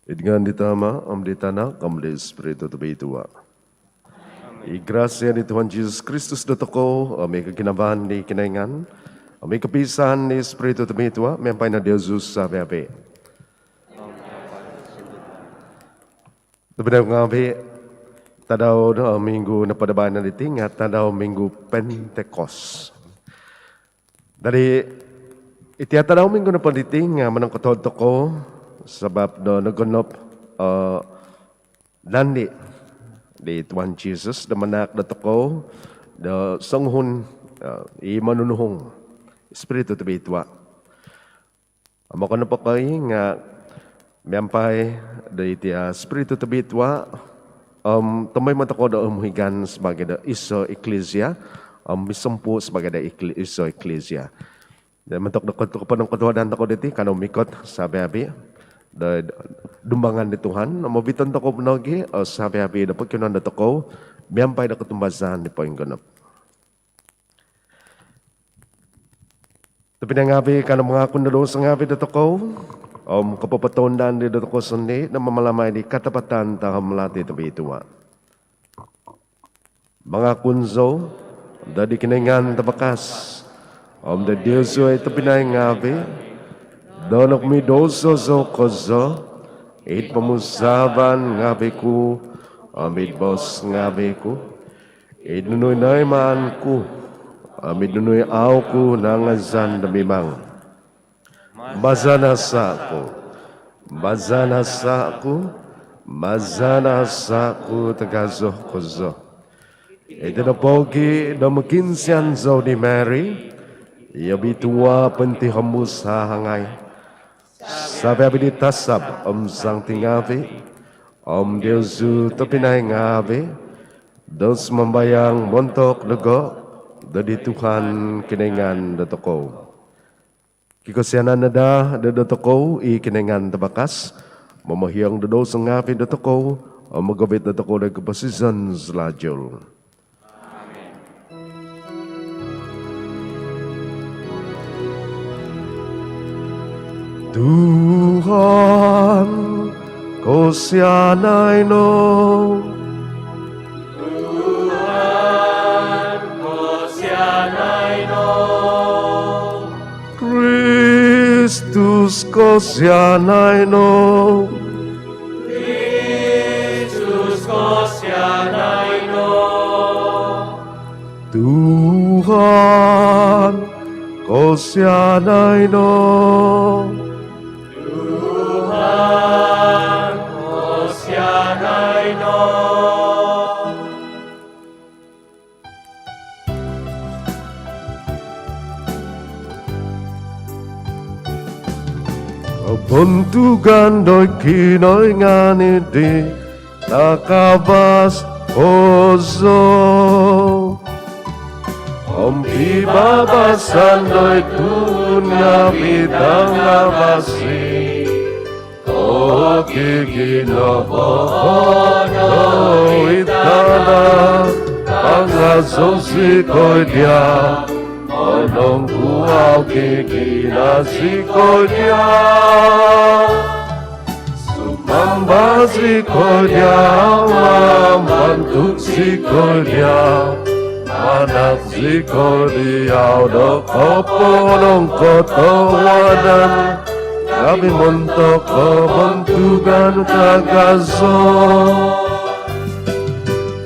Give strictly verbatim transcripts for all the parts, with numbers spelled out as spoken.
Id ngaan di Tama, om di Tanak, om di Spiritu Tobitua. I grasia di Tuhan Jesus Kristus dotokou, om i koginavaan di Kinoingan, om i kopiisaan di Spiritu Tobitua, miampai no diozu savi-avi. Tobpinai ngaavi, tadau do minggu nopo do baino diti nga tadau minggu Pentekos. Dadi, iti tadau minggu nopo diti nga monongkotoluod tokou sabab do nogonop, eh, dandi di Tuhan Jesus do manahak dotokou do songuhun, eh, i monunuhung Spiritu Tobitua. Om okon nopo ko i nga miampai do iti Spiritu Tobitua, om tomoimo tokou do umohigan sabaagi do iso iklisia, om misompu sabaagi do ikli-, iso iklisia. Dan montok do kot-, koponongkotoluadan tokou diti, kanou mikot savi-avi do dumbangan di Tuhan, om oviton tokou po nogi o savi-avi do pokionuon dotokou miampai do kotumbazaan di poinggonop. Tobpinai ngaavi, kanou mangakun do douso ngaavi dotokou, om kopopotounda dii dotokou sondii do mamalamai di katapatan tahamalati tobitua. Mangakun zou doid Kinoingan Tabakas, om doid diozu oi tobpinai ngaavi, do nokomidouso zou kozo, id pomusaavan ngaavi ku, om id boos ngaavi ku, id nunu i noimaan ku, om id nunu i au ku nangazan do mimang. Maza nasa ku, maza nasa ku, maza nasa ku tagazo kozo. Iti no pogi do mokiinsian zou di Mary i obitua pointihombus hahangai, savi-avi di tasab om santi ngaavi, om diozu tobpinai ngaavi, do sumambayang montok dogo doid Tuhan Kinoingan dotokou. Kikosianan no daa do dotokou i Kinoingan Tavakas, momohiong do douso ngaavi' dotokou, om mogovit dotokou do koposizon salalu. Tuhan, kosianai no. Tuhan, kosianai no. Kristus, kosianai no. Kristus, kosianai no. Tuhan, kosianai no. Tuhan, kosianai no. Kobontugan do Kinoingan id takavas kozo. Om pibabasan doid tuhun ngaavi' tangavasi. Ogiginavo doid tana', pangazou zikoi dia', monongkuo ogiginan zikoi dia'. Sumamba zikoi dia', mambantug zikoi dia', manahak zikoi dia' do koponongkotohuadan ngaavi' montok kobontugan tagazo.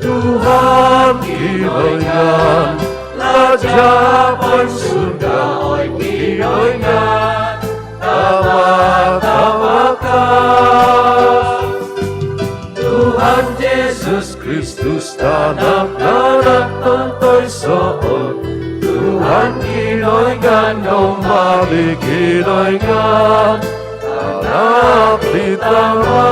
Tuhan Kinoingan, Raja' poinsurga, oi Kinoingan Tama tavakas. Tuhan Jesus Kristus, Tanak nanak tontoisoon, Tuhan Kinoingan, Domba di Kinoingan, Tanak di Tama.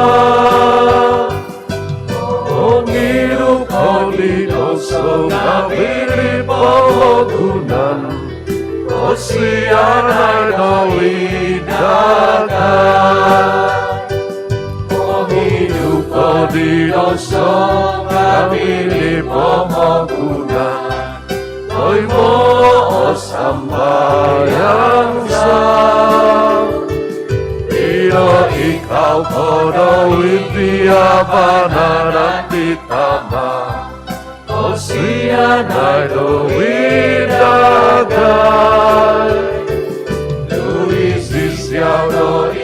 Mongidu ko di douso ngaavi' di pomogunan, kosianai no id dagai. Mongidu ko di douso ngaavi' di pomogunan, toimoo' sambayang za. Ino ikau ko doid dia' vanan di Tama, kosianai no id dagai. Tu' isido no i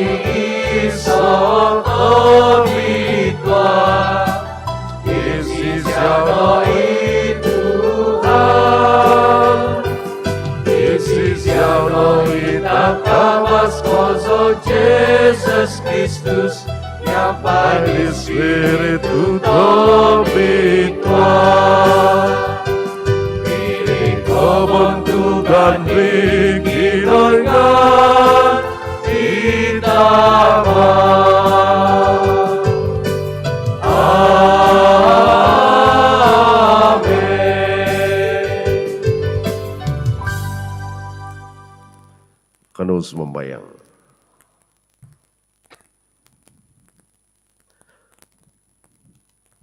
iso' tobitua', isido no i Tuhan, isido no i takavas kozo, Jesus Kristus, miampai di Spiritu Tobitua'. Id kobontugan di Kinoingan i Tama. Amin. Kanou sumambayang.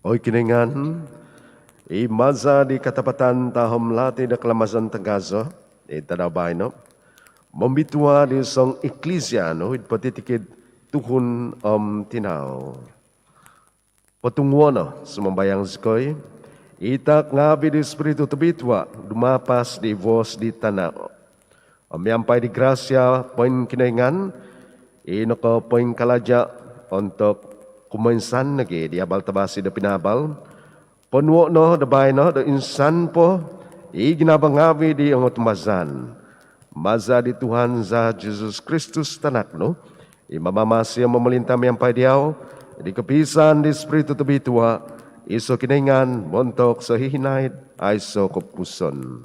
Oi Kinoingan, i maza' di katapatan tahom lati do kalamazan tagazo id tadau baino', mombitua' di song Iklisia nu id potitikid tuhun om tinau. Potunguo' no, sumambayang zikoi, i taak ngaavi' di Spiritu Tobitua' dumapas di vos di tana'. Om miampai di grasia poingkinoingan i nokopoingkalaja' ontok kumoinsan nogi' di abal tavasi do pinaabal, ponuo' no do baino' do insan po i ginavo ngaavi' di ongotumbazaan. Maza' di Tuhan za Jesus Kristus Tanak nu, i mamamasi om momolinta' miampai diau, di kopiisaan di Spiritu Tobitua', iso' Kinoingan montok sohihinaid aiso' kopupuson.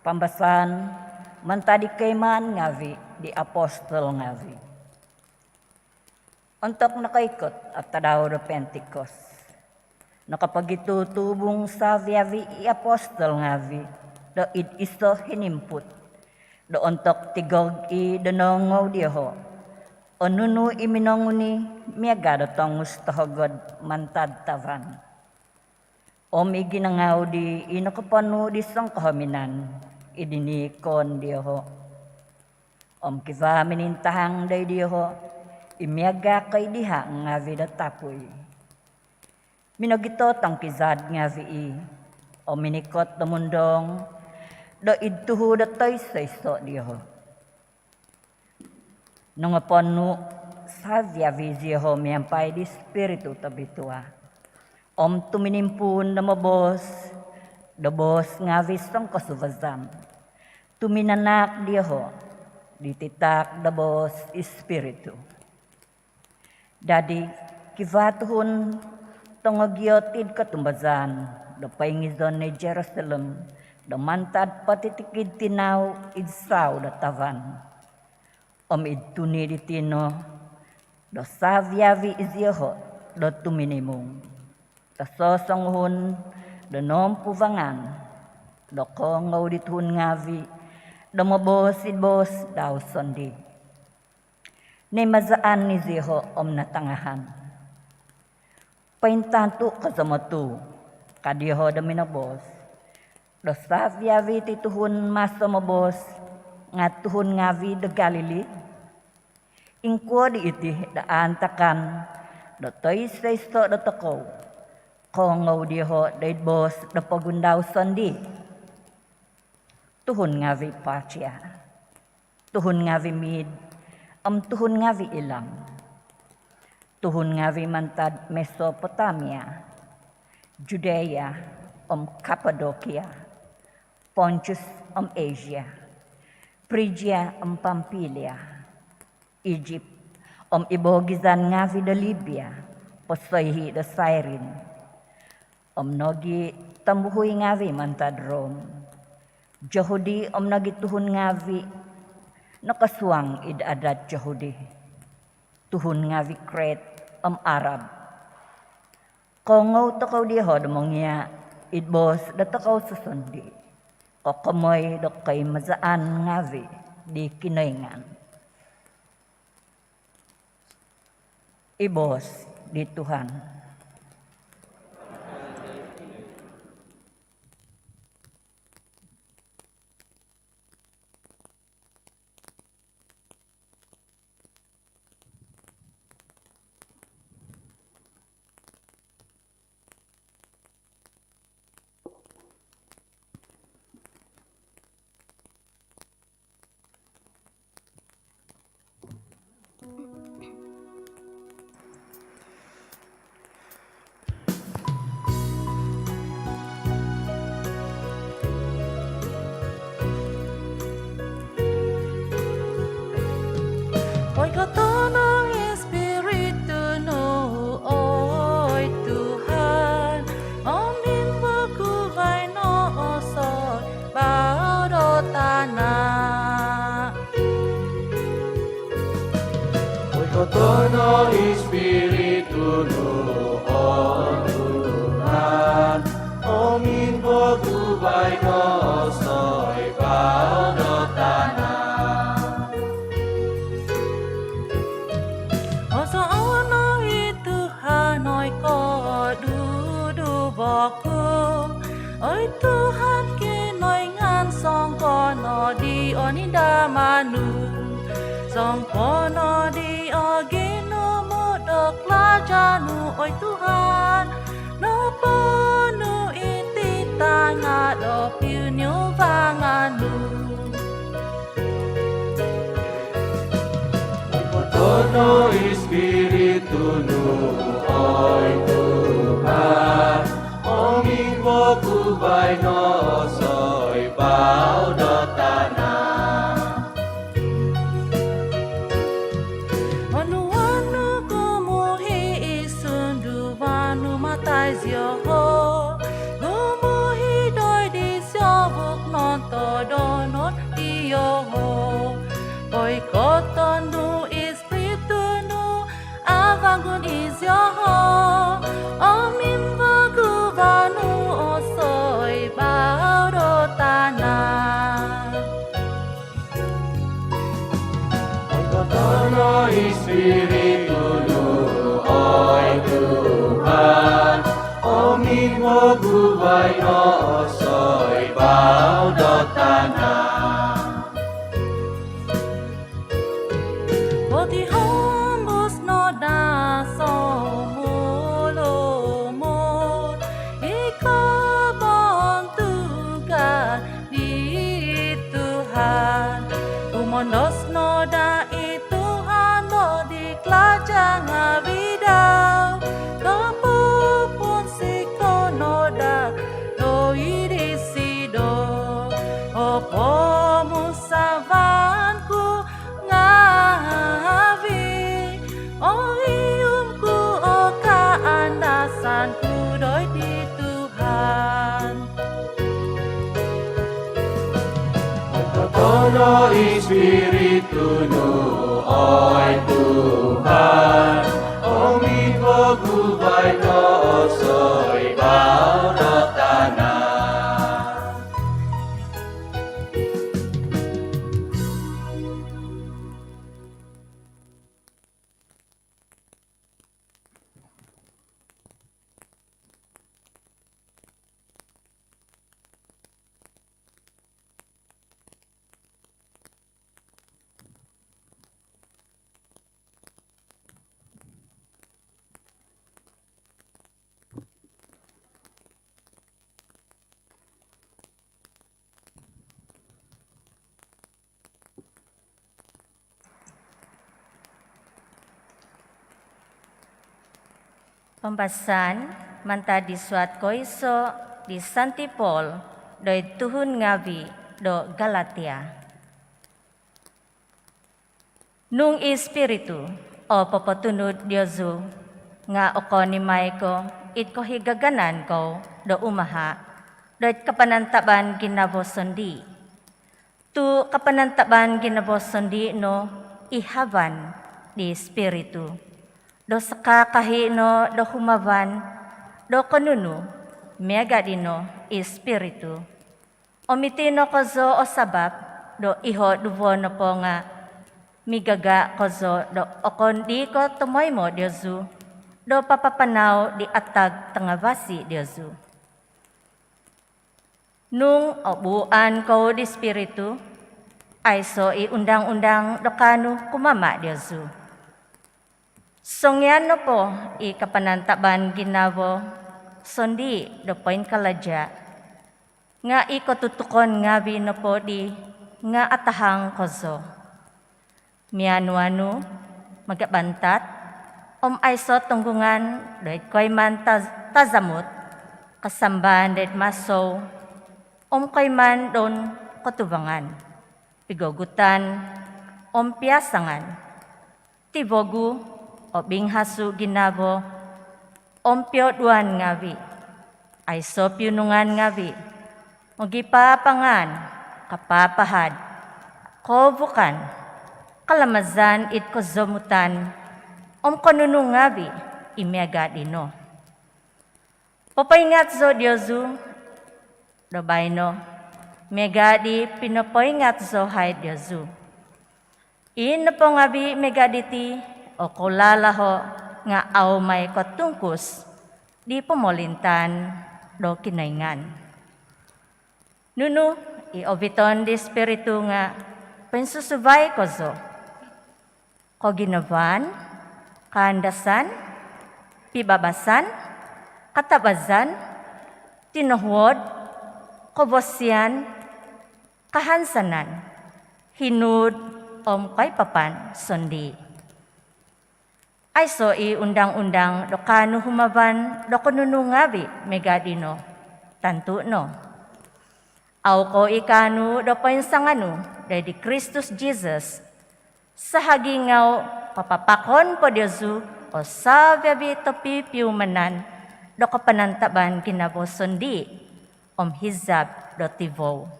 Pambasaan mantad di koimaan ngaavi' di apostol ngaavi'. Ontok nokoikot o tadau do Pentikos, nokopogitutubung savi-avi' i apostol ngaavi' do id iso' hinimput do ontok tigog i' do noongou dioho' o nunu i minonguni miaga' do tongus tohogod mantad tavan. Om i ginangau dii i nokoponu' di songkohominan i diniikon dioho'. Om kivaa minintahang doid dioho' i miaga' ko' i diha' ngaavi' do tapui. Minogitotongkizad ngaavi' i' om minikot do mundoong do id tuhu' do toiso-iso' dioho'. Nongoponu' savi-avi' zioho' miampai di Spiritu Tobitua om tuminimpuun do moboos do boos ngaavi' songkosuvazan tuminanaak dioho' di titaak do boos i Spiritu. Dadi' kivaa tuhun tongogiot id kotumbazaan do poingizon id Jerusalem do mantad potitikid tinau id sau do tavan. Om id tuni' diti no do savi-avi' izioho' do tuminimung do sosonguhun do noompuvangan do koongou di tuhun ngaavi' do moboos id boos dau sondii'. Noimazaan izioho' om natangahan. "Pointantu' kozo mo tu'," ka dioho' do minoboos, "do savi-avi' ti tuhun maso moboos nga' tuhun ngaavi' do Galili? Ingkuo di iti do aantakan do toiso-iso' dotokou koongou dioho' do id boos do pogun dau sondii'? Tuhun ngaavi' Partia, tuhun ngaavi' Mid, om tuhun ngaavi' Ilam, tuhun ngaavi' mantad Mesopotamia, Judea om Kapadokia, Pontus om Asia, Prigia om Pampilia, Ijip om i boogizan ngaavi' do Libia posoihi' do Sairin, om nogi' tombuhui ngaavi' mantad Rom, Jahudi om nogi' tuhun ngaavi' nokosuang id adat Jahudi, tuhun ngaavi' Kret om Arab. Koongou tokou dioho' do mongia' id boos dotokou sosondii' kokomoi do koimazaan ngaavi' di Kinoingan." I boos di Tuhan. Oi, kotono' Ispiritu nu, oi Tuhan, om mimboku baino' o soi bau do tana'. Oi, kotono' Ispiritu nu, oi Tuhan, om mimboku baino' o soi bau do tana'. Osoono' i Tuhan, oi koduduvo ku, oi Tuhan Kinoingan songkono' di onindaman nu, songkono' di o ginumu' do kalaja' nu, oi Tuhan, noponu' iti tana' do piuniuvangan nu. Kotono' Ispiritu nu, oi Tuhan, om mimboku baino' o soi bau do tana'. Onuan nu gumuhi' i sunduvan nu matai zioho', gumuhi' doid di siovuk nohon Todonon dioho, poikoton nu i Spiritu nu, avangun i zioho, om imbogu vanu o soibau do tana. Poikoton no i Spiritu nu, oi Tuhan, om imbogu vaino o soibau do tana. Potihombus no da soumulumul i kobontugan di Tuhan. Umondos no da i Tuhan do di kalaja ngavi dau, kopupunsiko no da doid disido o pomusaavan ku ngavi, o ihum ku, o kaandasan ku doid di Tuhan. Poikoton no i Spiritu nu, oi Tuhan, om imbogu vaino o soibau do tana. Pambasaan mantad di suat koiso di Santi Paul doid tuhun ngavi do Galatia. Nung i Spiritu o popotunud diozu nga okon i mai ko id kohigaganan kou do umaha doid kapanantaban ginavo sondii. Tu kapanantaban ginavo sondii no i havan di Spiritu, do sakakahi no do humavan do konunu miaga dino i Spiritu. Om iti no kozo o sabap do iho duvo nopo nga migaga kozo do okon di ko tomoimo diozu do papapanau di atag tangavasi diozu. Nung obuuan kou di Spiritu, aiso i undang-undang do kaanu kumama diozu. Songian nopo i kapanantaban ginavo sondii do poingkalaja, nga i kotutukon ngavi nopo di nga atahang kozo. Mianu-anu, magabantat, om aiso tonggungan doid koiman taz-, tazamut, kasamban doid masou, om koiman don kotuvangan, pigogutan, om piasangan, tivogu, o binghasu ginavo, om pioduan ngavi, aiso piunungan ngavi, mogipaapangan, kapaapahad, koovukan, kalamazan id kozomutan, om konunu ngavi i miaga dino. Popoingat zou diozu do baino miaga di pinopoingat zou hai diozu. I nopo ngavi miaga diti o koulalaho nga au mai kotungkus di pomolintaan do Kinoingan. Nunu i oviton di Spiritu nga poinsusuvai kozo? Koginavaan, kaandasan, pibabasan, katabazan, tinohuod, kobosian, kahansanan, hinuud, om koipapan sondii. Aiso i undang-undang do kaanu humavan do konunu ngavi miaga dino. Tantu no. Au kou i kaanu do poinsanganu doid di Kristus Jisus, sahagi nga au papapakon po diozu o savi-avi topipiumanan do kapanantaban ginavo sondii om hizab do tivou.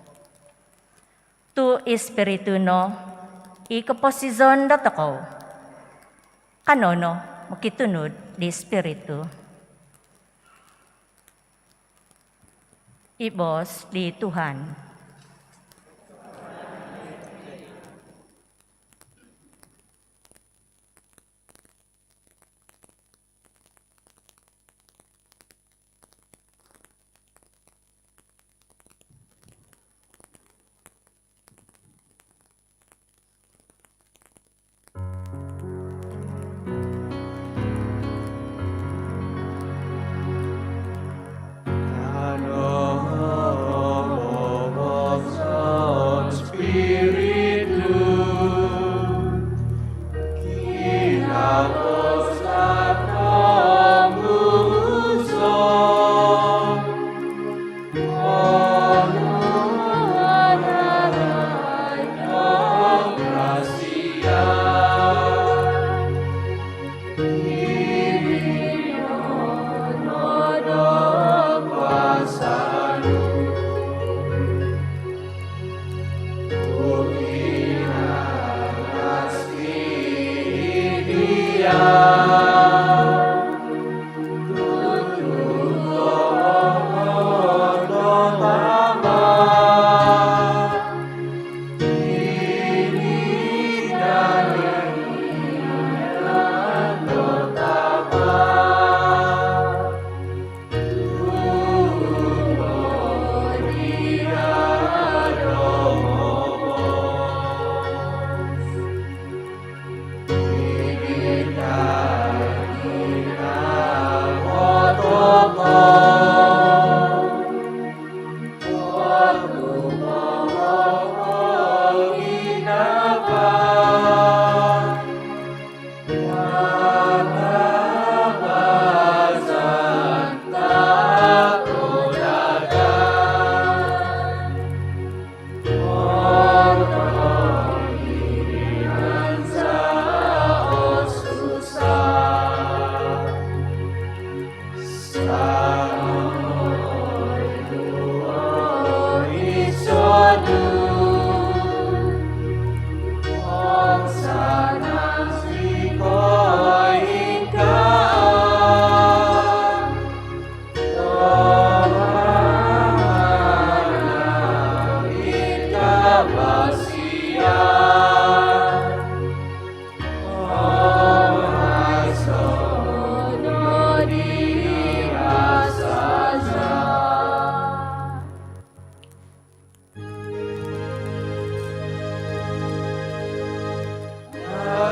Tu' i Spiritu no i koposizon dotokou. Kanou no mokitunud di Spiritu. I boos di Tuhan.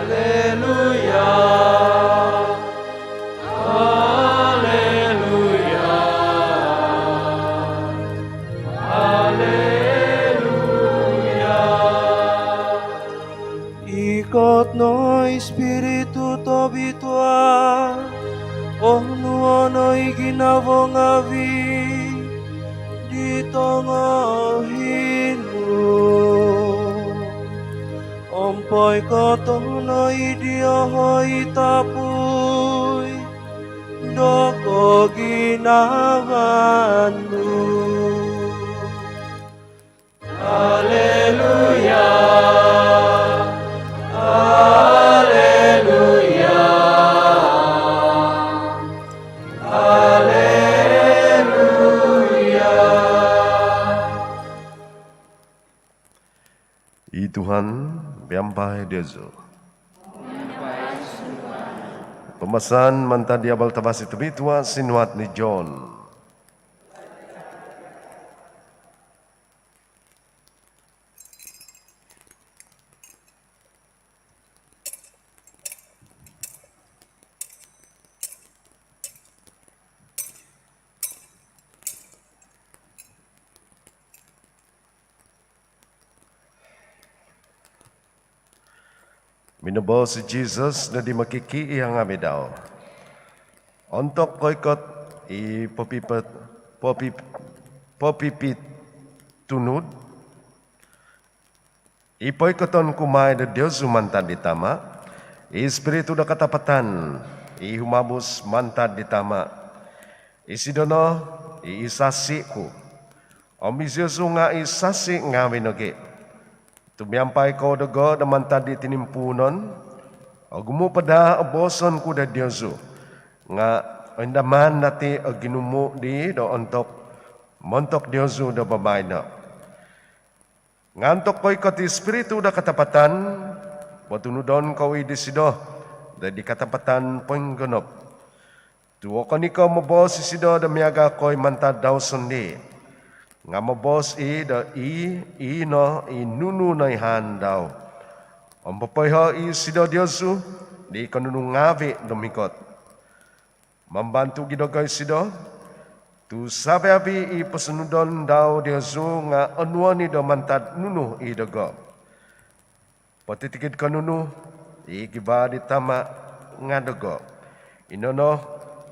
Haleluya. Haleluya. Haleluya. Ikot no Ispiritu Tobitua, onuo no i ginavo ngavi di tongohi nu, om poikoto no i dioho i tapui do koginavaan nu. Haleluya. Haleluya. Haleluya. I Tuhan miampai diozu. Pambasaan mantad di Abal Tavasi Tobitua sinuat ni John. Minoboos i Jesus do di mokikiia ngavi dau, "Ontok koikot i popipet-, popip-, popipitunud i poikoton ku mai do diozu mantad di Tama, i Ispiritu do katapatan i humabus mantad di Tama, isido no i isasi ku. Om iziozu nga' i sasi ngavi nogi'." Tu miampai kou dogo do mantad di tinimpuunon, ogumu po daa o booson ku do diozu, nga oindaman dati o ginumu dii do ontok, montok diozu do babaino. Nga ontok koikot i Spiritu do katapatan, potunudon kou i disido do di katapatan poinggonop. Tu okon i ko moboos isido do miaga koi mantad dau sondii, nga moboos i do i, i no i nunu noihaan dau. Om popoiho i isido diozu di konunu ngaavi do mikot. Mambantu gidogo isido, tu savi-avi i posunudon dau diozu nga onuon i do mantad nunu i dogo. Potitikid ko nunu i kivaa di Tama nga dogo. Ino no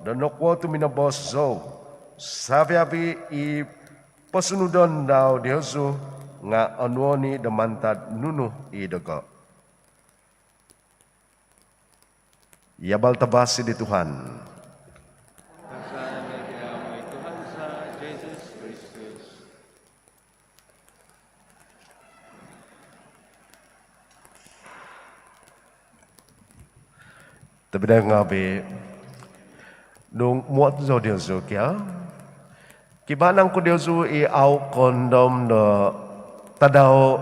do nokuo tu minoboos zou, savi-avi i posunudon dau diozu nga onuon i do mantad nunu i dogo. Iti o abal tavasi di Tuhan. Tuhan sa Jesus Kristus. Tobpinai ngaavi, nung muot zou diozu kio, kivaa nangku diozu i au koondom do tadau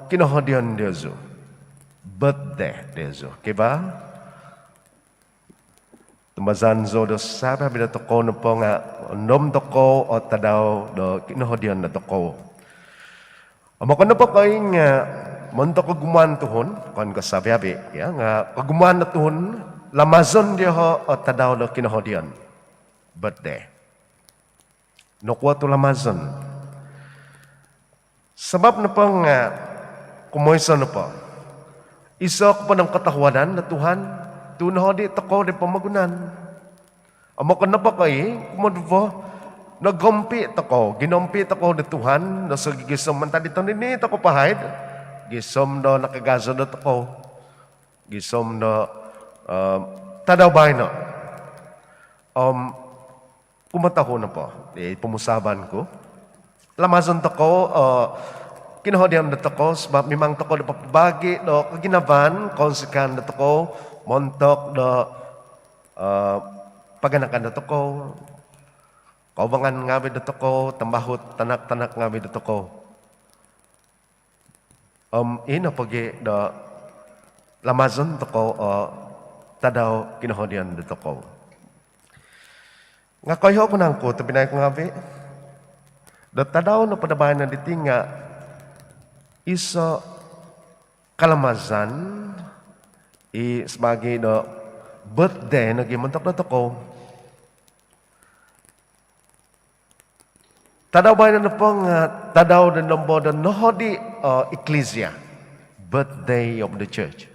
kinohodion diozu, birthday diozu? Kivaa? Tumbazaan zou do savi-avi do tokou nopo nga oondom tokou o tadau do kinohodion do tokou. Om okon nopo ko i nga montok kogumuan tuhun, okon ko savi-avi, ya, nga kogumuan do tuhun, lamazon dioho o tadau do kinohodion, birthday. Nokuo tu lamazon? Sabab nopo nga kumoiso nopo, iso ko po nongkotohuadan do Tuhan tu nohodi tokou di pomogunan. Om okon nopo ko i, kumoduvo, nogompi tokou, ginompi tokou do Tuhan do sogigisom mantad di tonini tokou pahaid, gisom do nakagazo do tokou, gisom do, eh, tadau baino. Om kumotohu nopo di pomusaavan ku, lamazon tokou o kinohodion do tokou sabab mimang tokou do papabagi do koginavaan, kounsikaan do tokou montok do, eh, paganakan do tokou, kouvangan ngaavi do tokou, tambahut, tanak-tanak ngaavi do tokou. Om ino pogi do lamazon tokou o tadau kinohodion do tokou. Nga koiho ku nangku, tobpinai ku ngaavi, do tadau nopo do baino diti nga iso kalamazan i sabaagi do birthday nogi montok do tokou. Tadau baino nopo nga tadau do nombo do nohodi o eklisia, birthday of the church.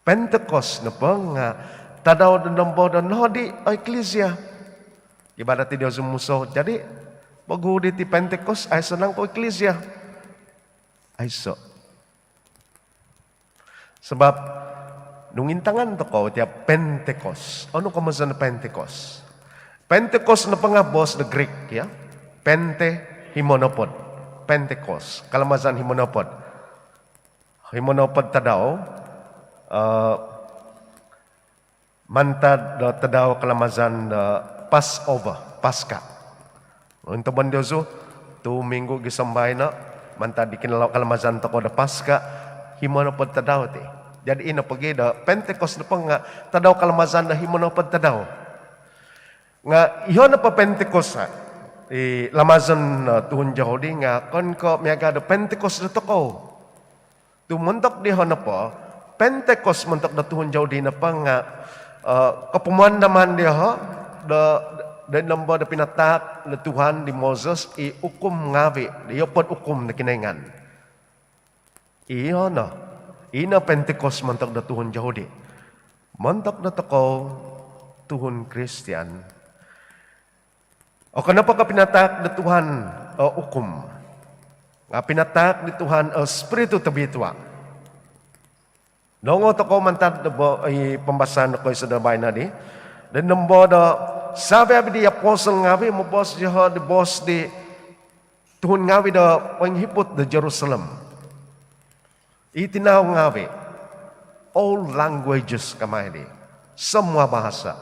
Pentecost nopo nga tadau do nombo do nohodi o eklisia. Ibarat i diozu muso, jadi poguhu diti Pentecost, aiso nangku eklisia? Aiso. Sabab nung intangan tokou tia Pentecost, onu komozon Pentecost? Pentecost nopo nga boos do Greek, ya. Pente, himo nohopod. Pentecost, kalamazan himo nohopod. Himo nohopod tadau, eh, mantad do tadau kalamazan do Passover, Paska. Intobon diozu, tu minggu gisom baino, mantad di kinalam-, kalamazan tokou do Paska, himo nohopod tadau ti. Jadi ino pogi do Pentecost nopo nga tadau kalamazan do himo nohopod tadau. Nga iho nopo Pentecost, ah, i lamazon, eh, tuhun Jahudi nga okon ko miaga do Pentecost do tokou. Tu montok dioho nopo, Pentecost montok do tuhun Jahudi nopo nga, eh, kopomuandaman dioho do, do nombo do pinataak do Tuhan di Moses i ukum ngaavi, di hopod ukum do Kinoingan. Iho no, ino Pentecost montok do tuhun Jahudi. Montok do tokou tuhun Kristian, okon nopo ko pinataak do Tuhan o ukum, nga pinataak di Tuhan o Spiritu Tobitua. Noongou tokou mantad do bo-, i pambasaan do koiso do baino di, do nombo do savi-avi di apostol ngaavi moboos dioho di boos di tuhun ngaavi' do poinghiput do Jerusalem. I tinau ngaavi', all languages kamai di, semua bahasa.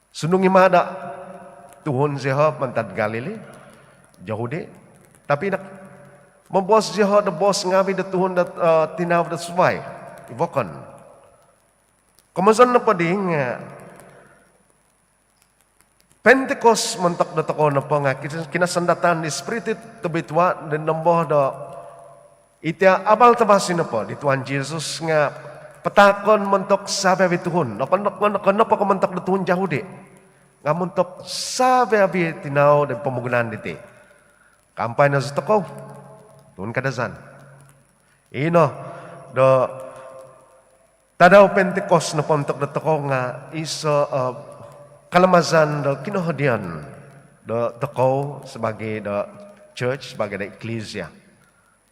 Sundung i' ma do tuhun zioho' mantad Galili, Jahudi. Tapi' nakaboos zioho' do boos ngaavi' do tuhun do tinau do suvai i vokon. Komozon nopo dii nga' Pentikos montok dotokou nopo nga' kinasandatan di Spiritu Tobitua' do nombo do iti abal tavasi nopo di Tuhan Jisus nga' pataakon montok savi-avi' tuhun. Noko, noko, noko nopo ko' montok do tuhun Jahudi, nga' montok savi-avi' tinau do pomogunan diti. Kaampai no zi tokou, tuhun Kadazan. Ino do tadau Pentikos nopo montok dotokou nga' iso' kalamazan do kinohodian dotokou sabaagi do church, sabaagi do eklisia.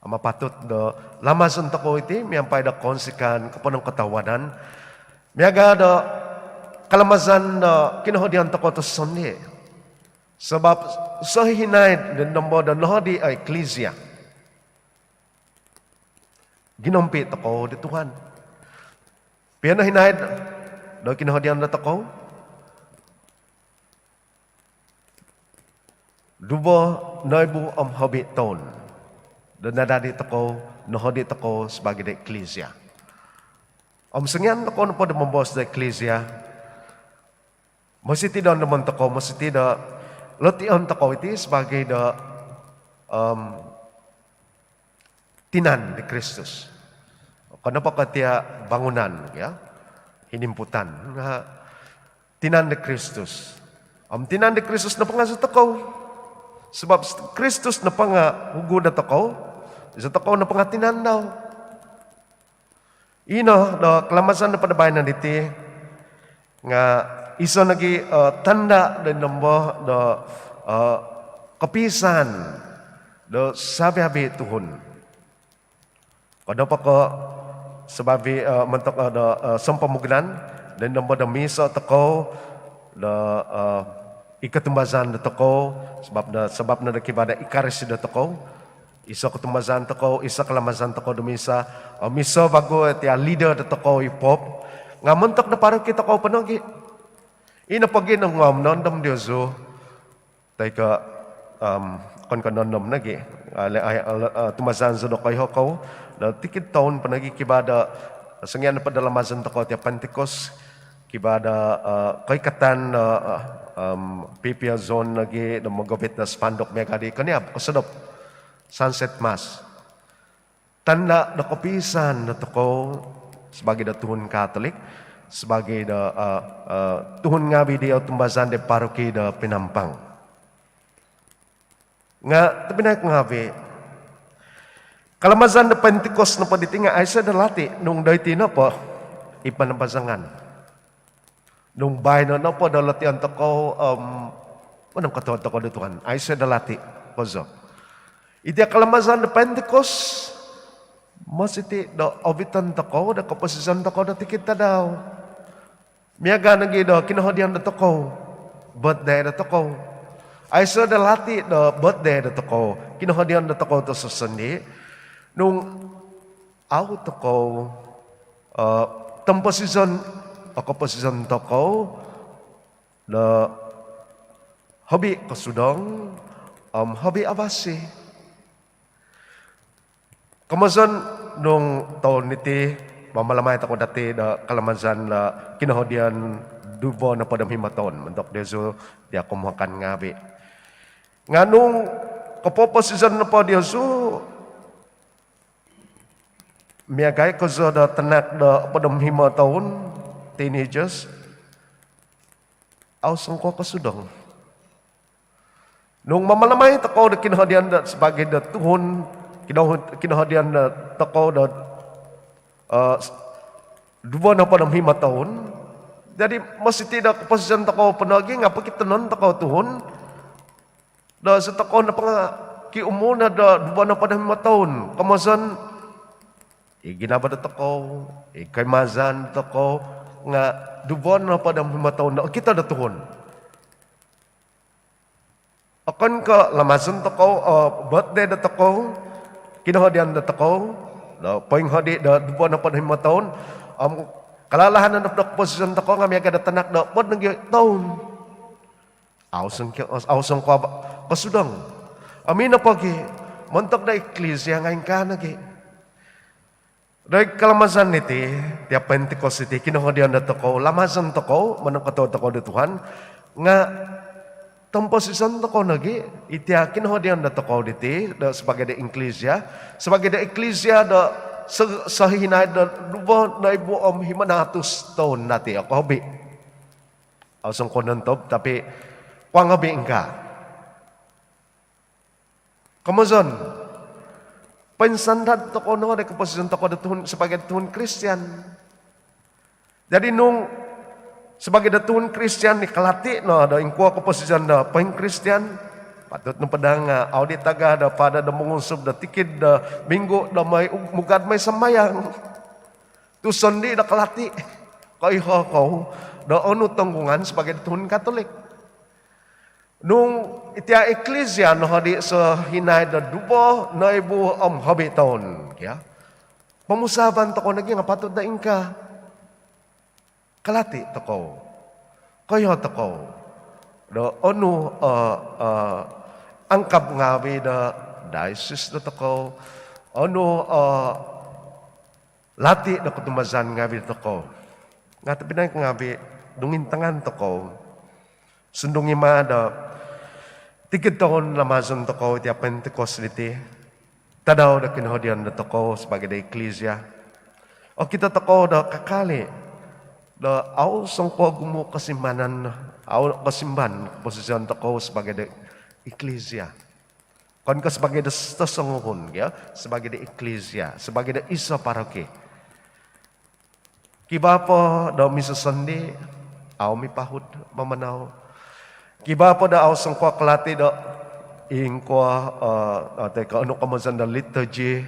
Om apatut do lamazon tokou iti miampai do kounsikaan koponongkotohuadan miaga' do kalamazan do kinohodian tokou do sondii'. Sabap sohihinaid do nombo do nohodi o eklisia, ginompi' tokou di Tuhan. Pia no hinaid do kinohodian dotokou, duvo noibu om hobi toun do nadadi tokou, nohodi tokou sabaagi do eklisia. Om songian tokou nopo do moboos do eklisia, mositi' do ondomon tokou, mositi' do lotion tokou iti sabaagi do tinan di Kristus. Okon nopo ko' tia' bangunan, ya, hinimputan. Nga' tinan di Kristus. Om tinan di Kristus nopo nga' zi tokou. Sabap Kristus nopo nga' hugu dotokou, zi tokou nopo nga' tinan dau. Ino do kalamazan do pada baino diti nga' iso' nogi' tanda' do nombo do kopiisaan do savi-avi' tuhun. Okon nopo ko' savi-avi' montok do sompomogunan do nombo do miiso' tokou do i kotumbazaan dotokou, sabap no, sabap no do kivaa do Ekaristi dotokou. Iso' kotumbazaan tokou, iso' kalamazan tokou do misa, om iso' vagu tia' leader dotokou i Pope. Nga' montok do paroki tokou po nogi'. Ino pogi' nung om noondom diozu toi ko' okon ko' noondom nogi', tumbazaan zou do koiho kou do tikid toun po nogi' kivaa do, songian nopo do lamazon tokou tia' Pentikos, kivaa do koikatan do P P O zone nogi' do mogovit do spanduk miaga' di koniab kosodop, Sunset Mass. Tanda' do kopiisaan dotokou sabaagi do tuhun Katolik, sabaagi do tuhun ngaavi' di otumbazaan di paroki do Penampang. Nga' tobpinai ngaavi', kalamazan do Pentikos nopo diti nga' aiso' do lati' nung doiti nopo i panambazangan. Nung baino nopo do lotion tokou om monongkotohuod tokou do Tuhan, aiso' do lati' kozo. Iti kalamazan do Pentikos, mositi' do oviton tokou do koposizon tokou do tikid tadau. Miaga' nogi' do kinohodian dotokou, birthday dotokou. Aiso' do lati' do birthday dotokou, kinohodian dotokou do sosondii'. Nung au tokou tomposizon o koposizon tokou do hobi kosudong om hobi avasi. Komozon nung toun diti, mamalamai tokou dati do kalamazan do kinohodian duvo nohopod om himo toun montok diozu dia komuhakan ngaavi'. Nga' nung kopoposizon nopo diozu, miaga' i kozo do tanak do hopod om himo toun, teenagers, au songkuo kosudong. Nung mamalamai tokou do kinohodian do sabaagi do tuhun, kinohod-, kinohodian do tokou do duvo nohopod om himo toun. Jadi, mositi' do koposizon tokou po nogi' nga' pokitonon tokou tuhun do zi tokou nopo nga' kiumul no do duvo nohopod om himo toun. Komozon i ginavo dotokou, i koimazan dotokou nga' duvo nohopod om himo toun do okito do tuhun. Okon ko' lamazon tokou o birthday dotokou, kinohodian dotokou do poinghodi do duvo nohopod himo toun, om kalalahanan do koposizon tokou nga' miaga' do tanak do hopod nogi' toun. Au' songko-, au' songkuo kosudong. Om ino pogi' montok do iklisia nga' ingkaa nogi'. Doid kalamazan diti, tiap Pentikos diti, kinohodian dotokou, lamazon tokou, monongkotohuod tokou do Tuhan, nga' tomposizon tokou nogi' iti kinohodian dotokou diti do sabaagi do iklisia, sabaagi do iklisia do so-, sohinaid do duvo noibu om himo nahatus toun dati' o kohobi. Au' songkuo nontob, tapi' kuang hobi ingkaa. Komozon, poinsandad tokou no do koposizon tokou do tuhun, sabaagi do tuhun Kristian. Jadi nung sabaagi do tuhun Kristian i kalati no do ingkuo koposizon do poingkristian, patut nopo daa nga' au' di tagah do pada do mongunsub do tikid do minggu do moi u-, mugad moi sambayang. Tu' sondii' do kalati, koiho kou do onu tonggungan sabaagi do tuhun Katolik. Nung iti iklisia nohodi sohinaid do duvo noibu om hobi toun, kio, pomusaavan tokou nogi nga' patut do ingkaa. Kalati tokou, koiho tokou do onu o, o angkab ngaavi' do diocese dotokou, onu o lati do kotumbazaan ngaavi' dotokou. Nga' tobpinai ngaavi', nung intangan tokou, sundung i' ma do tikid toun lamazon tokou iti Pentikos diti, tadau do kinohodian dotokou sabaagi do iklisia, okito tokou do kakal i' do au' songkuo ogumu' kosimbanan, au' kosimban koposizon tokou sabaagi do iklisia. Okon ko' sabaagi do sosonguhun, kio, sabaagi do iklisia, sabaagi do iso paroki. Kivaa po do misosondii', au' mipahud mamanau. Kivaa po do au' songkuo kalati do ingkuo, eh, toi ko' onu komozon do liturgi,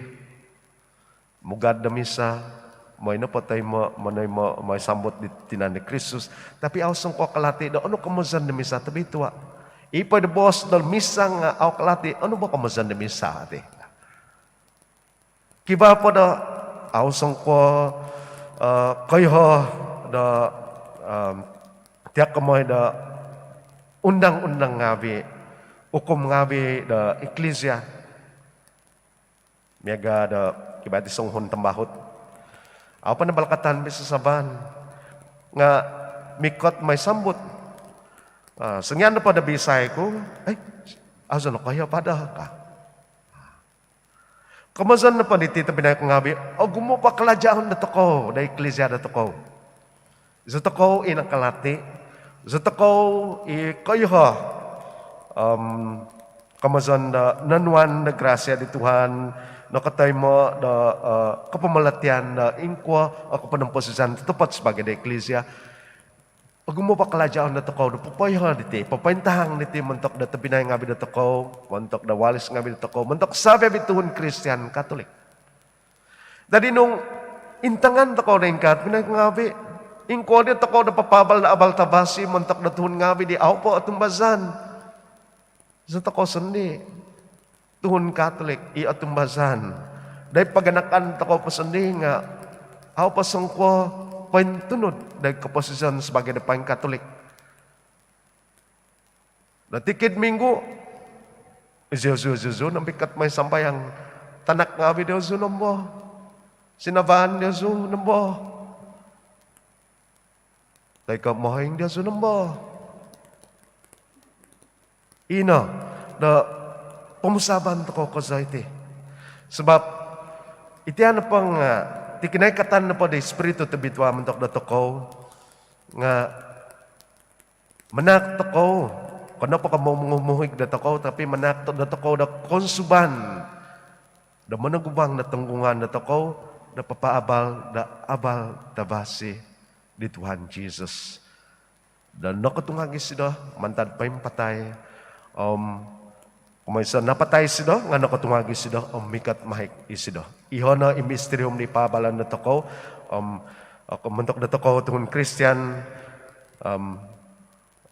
mugad do misa, moi nopo toimo, monoimo, moi sambut di tinan di Kristus. Tapi au' songkuo kalati do onu komozon do misa tobitua. I po do boos do misa nga' au' kalati onu bo komozon do misa ti. Kivaa po do au' songkuo, eh, koiho do, em, tiak komoi do undang-undang ngaavi', ukum ngaavi' do iklisia. Miaga do kivaa iti songuhun tambahut, au' po nabalakatan pisasavaan nga' mikot moi sambut. Ah, songian nopo do bisai ku, "Eh, au' zou nokoiho po do," ka. Komozon nopo diti tobpinai ku ngaavi', ogumu' po kalajaon dotokou do iklisia dotokou. Izotokou i nakalati, izotokou i koiho, om komozon do nonuan do grasia di Tuhan, nokotoimo do, eh, kopomolotian do ingkuo o koponomposizan totopot sabaagi do iklisia. Ogumu' po kalajaon dotokou do popoiho diti, popointahang diti montok do tobpinai ngaavi' dotokou, montok do vavis ngaavi' dotokou, montok savi-avi' tuhun Kristian Katolik. Dadi nung intangan tokou do ingkaa, tobpinai ngaavi', ingkuo di tokou do papaabal do abal tavasi montok do tuhun ngaavi' di au' po otumbazaan? Izotokou sondii' tuhun Katolik i otumbazaan, doid paganakan tokou po sondii' nga' au' po songkuo pointunud doid koposizon sabaagi do poingkatolik. Do tikid minggu, iziozu, iziozu no mikot moi sambayang. Tanak ngaavi' diozu nombo, sinavaan diozu nombo, toi ko' mohoing diozu nombo. Ino do pomusaavan tokou kozo iti. Sabap iti nopo nga' ti kinoikatan nopo di Spiritu Tobitua montok dotokou nga' manahak tokou, okon nopo ko' momuhig dotokou, tapi manahak to-, dotokou do kounsuban do monogubang do tonggungan dotokou do papaabal do abal tavasi di Tuhan Jisus. Do nokotungag isido mantad poimpatai, om komoiso napatai isido nga' nokotungag isido om mikot mahik isido. Iho no i misterium di paabalan dotokou, om, eh, montok dotokou tuhun Kristian, om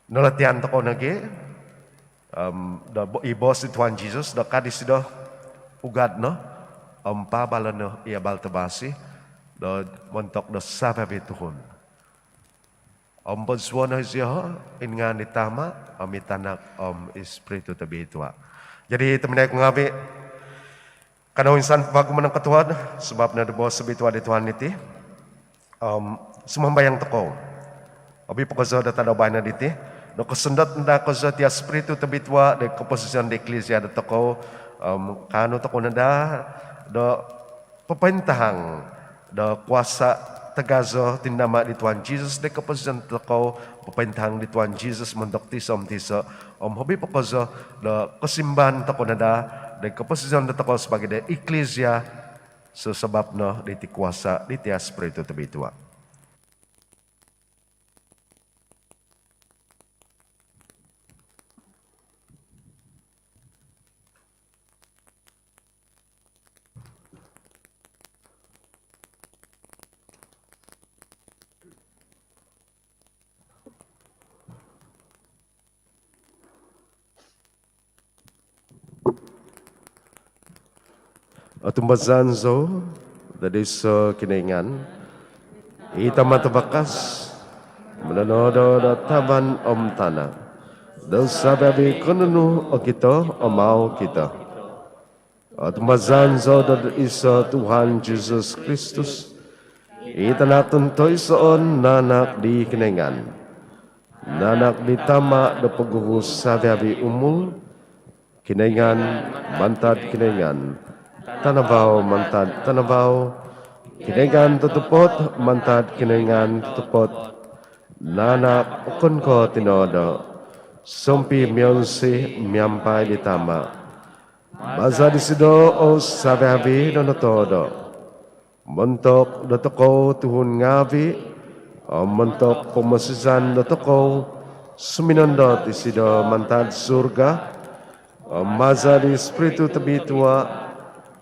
nolotian tokou nogi', Om do bo-, i boos di Tuhan Jesus do ka disido, "Ugad no om paabalo no i Abal Tavasi do montok do savi-avi tuhun." Om podsuo no iziho id ngaan di Tama om i Tanak om i Spiritu Tobitua. Jadi, tobpinai ku ngaavi, kanou insan po vagu monongkotohuod sabap no do boos tobitua di Tuhan diti. Om sumambayang tokou. Hobi po kozo do tadau baino diti, do kosondot no daa kozo tia Spiritu Tobitua do koposizon di Eklisia dotokou. Om kaanu tokou no daa do popointahang do kuasa tagazo tinama di Tuhan Jesus do koposizon dotokou, popointahang di Tuhan Jesus montok tiso om tiso. Om hobi po kozo do kosimban tokou no daa do koposizon dotokou sabaagi do Eklisia, sabap no diti kuasa di tia Spiritu Tobitua. Otumbazaan zou do diiso Kinoingan, i Tama Tavakas, minonodo do tavan om tana, do savi-avi konunu okito om au okito. Otumbazaan zou do diiso Tuhan Jesus Kristus, i Tanak tontoisoon nanak di Kinoingan, nanak di Tama do poguhu savi-avi umul. Kinoingan mantad Kinoingan, tanavau mantad tanavau, Kinoingan totopot mantad Kinoingan totopot, nanak okon ko' tinodo, sompimionsi miampai di Tama. Maza disido o savi-avi do notodo. Montok dotokou tuhun ngaavi om montok pomosizan dotokou, suminondot isido mantad surga. Om maza di Spiritu Tobitua,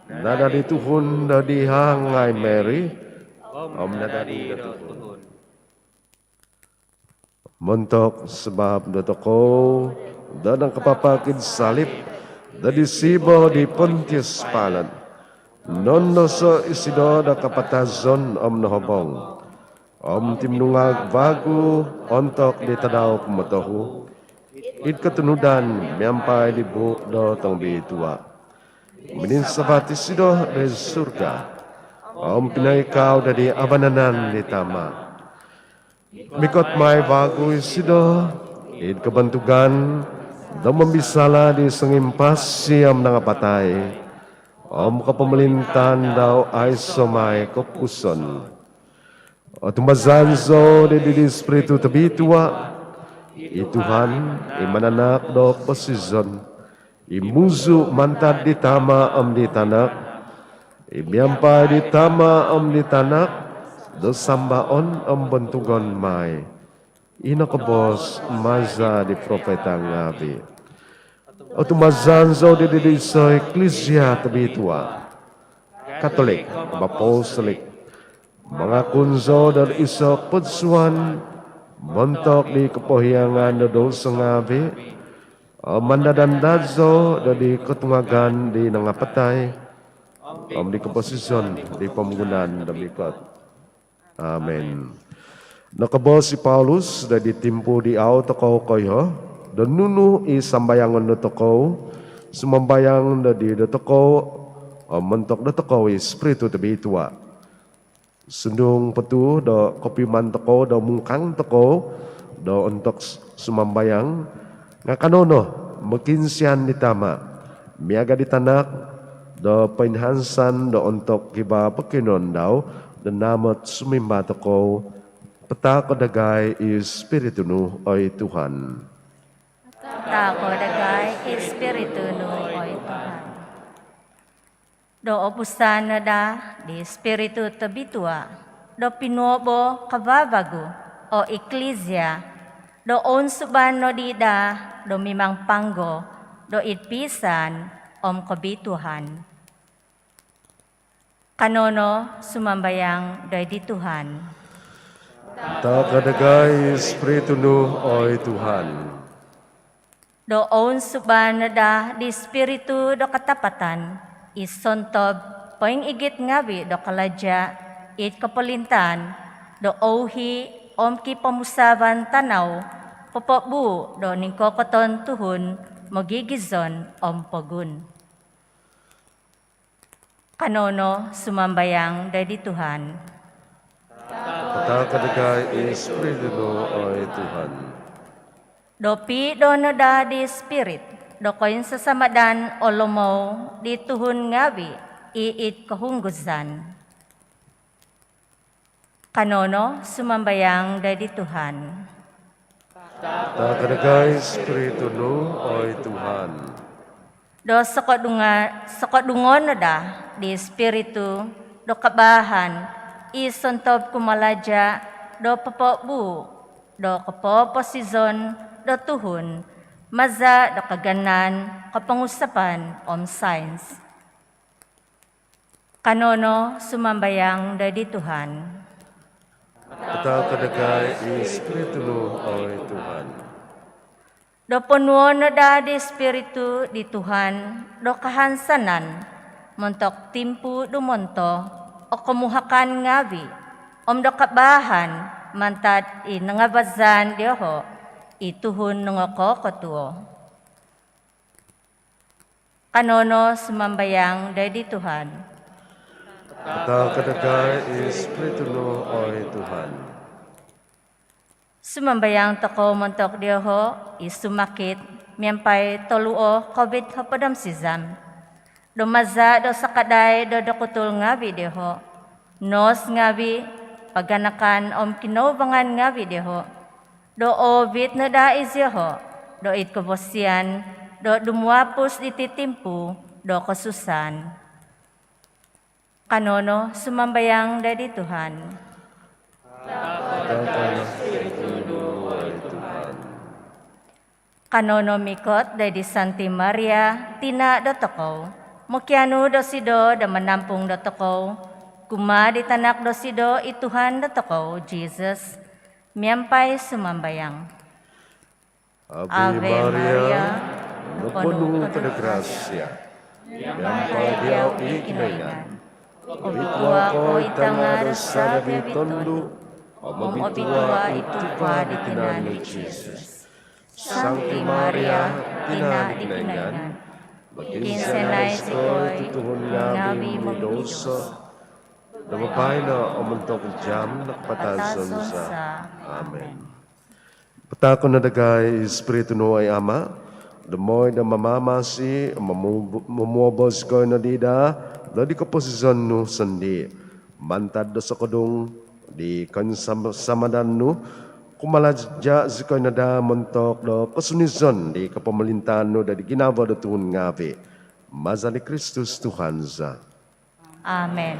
nadadi tuhun do di hahangai Mary, om nadadi do tuhun. Montok sabap dotokou do nakapapak id salip do di siba di Pontius Pilate, nondoso isido do kapatazon om nohobong, om timinungag vagu ontok di tadau kumotohu, id kotunudan miampai di buuk do tongobitua. Mininsavat isido doid surga, om pinoikau do di avanan di Tama. Mikot mai vagu isido id kobontugan do mombisala di songimpasi om nangapatai, om kopomolintaan dau aiso mai kopupuson. Otumbazaan zou di, di, di Spiritu Tobitua, i Tuhan, i mananak do koposizon, i muzu mantad di Tama om di Tanak, i miampai di Tama om di Tanak do sambaon om bontugon mai, i nokoboos maza di propeta ngaavi. Otumbazaan zou di, di, di iso Eklisia tobitua, Katolik om Apostolik. Mangakun zou do iso podsuan montok di kopohiangan do douso ngaavi, om mandad-andad zou do di kotungagan di nangapatai, om di koposizon di pomogunan do mikot. Amin. Nokoboos i Paulus do di timpu di au tokou koiho do nunu i sambayangon dotokou, sumambayang do di dotokou om montok dotokou i Spiritu Tobitua. Sundung po tu do kopiuman tokou do mungkang tokou do ontok sumambayang, nga kanou no mokiinsian di Tama miaga di Tanak do poinhansan do ontok kivaa pokionuon dau do naamot sumimba tokou: Pataako dagai i Spiritu nu, oi Tuhan. Pataako dagai i Spiritu nu, oi Tuhan. Do opusan no daa di Spiritu Tobitua do pinuobo kavavagu o Eklisia, do ounsuban no di daa do mimang panggo do id piisaan om kobituaan. Kanou no sumambayang doid di Tuhan. Pataako dagai i Spiritu nu, oi Tuhan. Do ounsuban no daa di Spiritu do katapatan i sontob poingigit ngaavi' do kalaja' id kopolintaan, do ouhi' om kipomusaavan tanau popobuu' do ningkokoton tuhun mogigizon om pogun. Kanou no sumambayang doid di Tuhan. Pataako dagai i Spiritu nu, oi Tuhan. Do pido no daa di Spirit do koinsasamadan o lomou di tuhun ngaavi' i id kohungguzan. Kanou no sumambayang doid di Tuhan. Pataako dagai i Spiritu nu, oi Tuhan. Do sokodunga-, sokodungon no daa di Spiritu do kabaahan i sontob kumalaja' do popobuu' do kopoposizon do tuhun maza' do kaganan kopongusapan om sains. Kanou no sumambayang doid di Tuhan. Pataako dagai i Spiritu nu, oi Tuhan. Do ponuo no daa di Spiritu di Tuhan do kahansanan montok timpu dumonto o komuhakan ngaavi' om do kabaahan mantad i nangabazan dioho' i tuhun nongokokotuo. Kanou no sumambayang doid di Tuhan. Pataako dagai i Spiritu nu, oi Tuhan. Sumambayang tokou montok dioho' i sumakit miampai toluo Covid hopod om sizam. Do maza' do sakadai do dokutul ngaavi' dioho', nos ngaavi', paganakan om kinoubangan ngaavi' dioho', do oovit no daa izioho' doid kobosian do dumuapus diti timpu do kosusaan. Kanou no sumambayang doid di Tuhan. Pataako dagai i Spiritu nu, oi Tuhan. Kanou no mikot doid di Santi Maria, tina' dotokou, mokianu dosido do manampung dotokou kumaa di tanak dosido i Tuhan dotokou Jisus, miampai sumambayang. Ave Maria, noponu ko do grasia, miampai diau i Kinoingan. Obitua ko id tanga' do savi-avi' tondu', om obitua i tuva' di tinan nu Jisus. Santi Maria, tina' di Kinoingan, mokiinsianai zikoi tuhun ngaavi' midouso, do baino om ontok jaam do kapatazon za. Amin. Pataako no dagai i Spiritu nu, oi Ama', do mooi do mamamasi om momu-, momuobo zikoi nodi daa doid koposizon nu sondii', mantad do sokodung di koinsam-, samadan nu, kumalaja' zikoi no daa montok do kosunizon di kopomolintaan nu doid ginavo do tuhun ngaavi'. Maza di Kristus Tuhan za. Amin.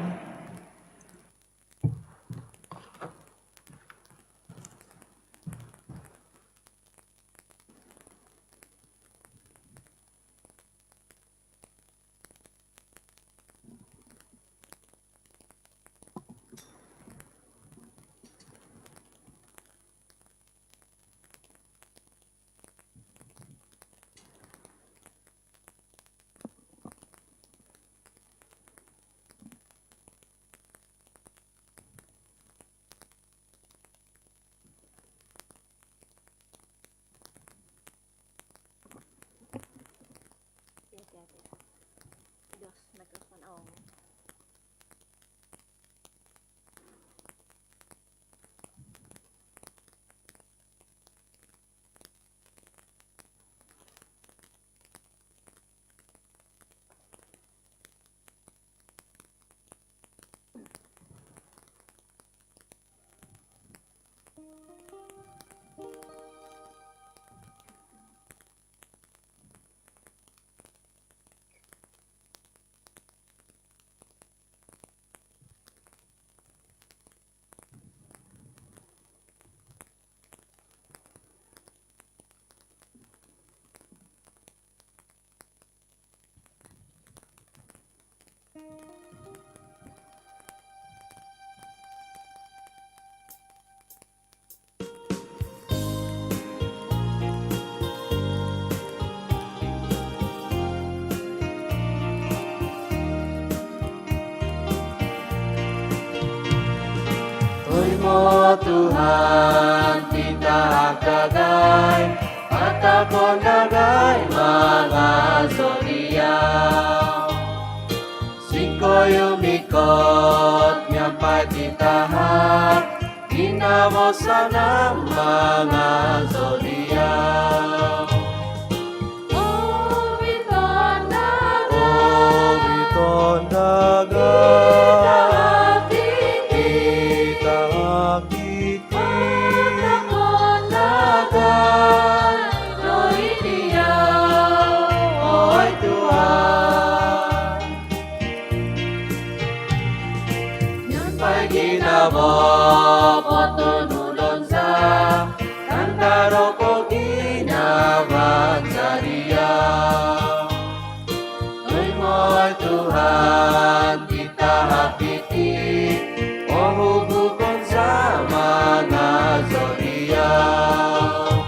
O Tuhan, titahak dagai, patakon dagai mangazou Diau. Singkoyu mikot miampai titahak, ginavo sanang mangazou Diau. Oviton dagai, oviton dagai, titahak diti, titahak diti, patakon dagai doid Diau, oi Tuhan. Miampai ginavo potunudon za, tanda do koginavaan za Diau. Toimoo oi Tuhan, titahak diti, pohugukon za mangazou Diau.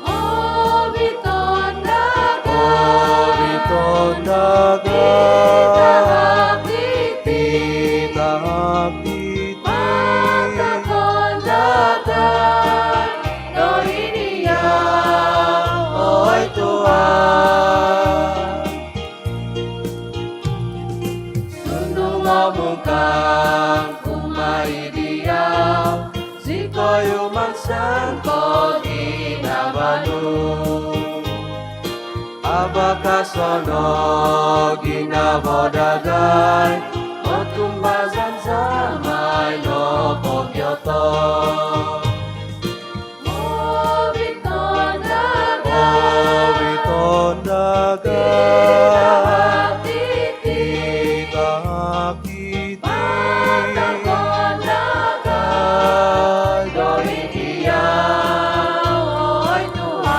Oviton dagai, oviton dagai, titahak diti, titahak diti, patakon dagai doid Diau, oi Tuhan. Sundung o mungkang kumaa id Diau, singkoyu mansangko ginavo nu. Abakason o ginavo dagai, otumbazan za maai no pogioto. Oviton dagai, oviton dagai, titahak diti, titahak diti, patakon dagai doid Diau, oi Tuhan.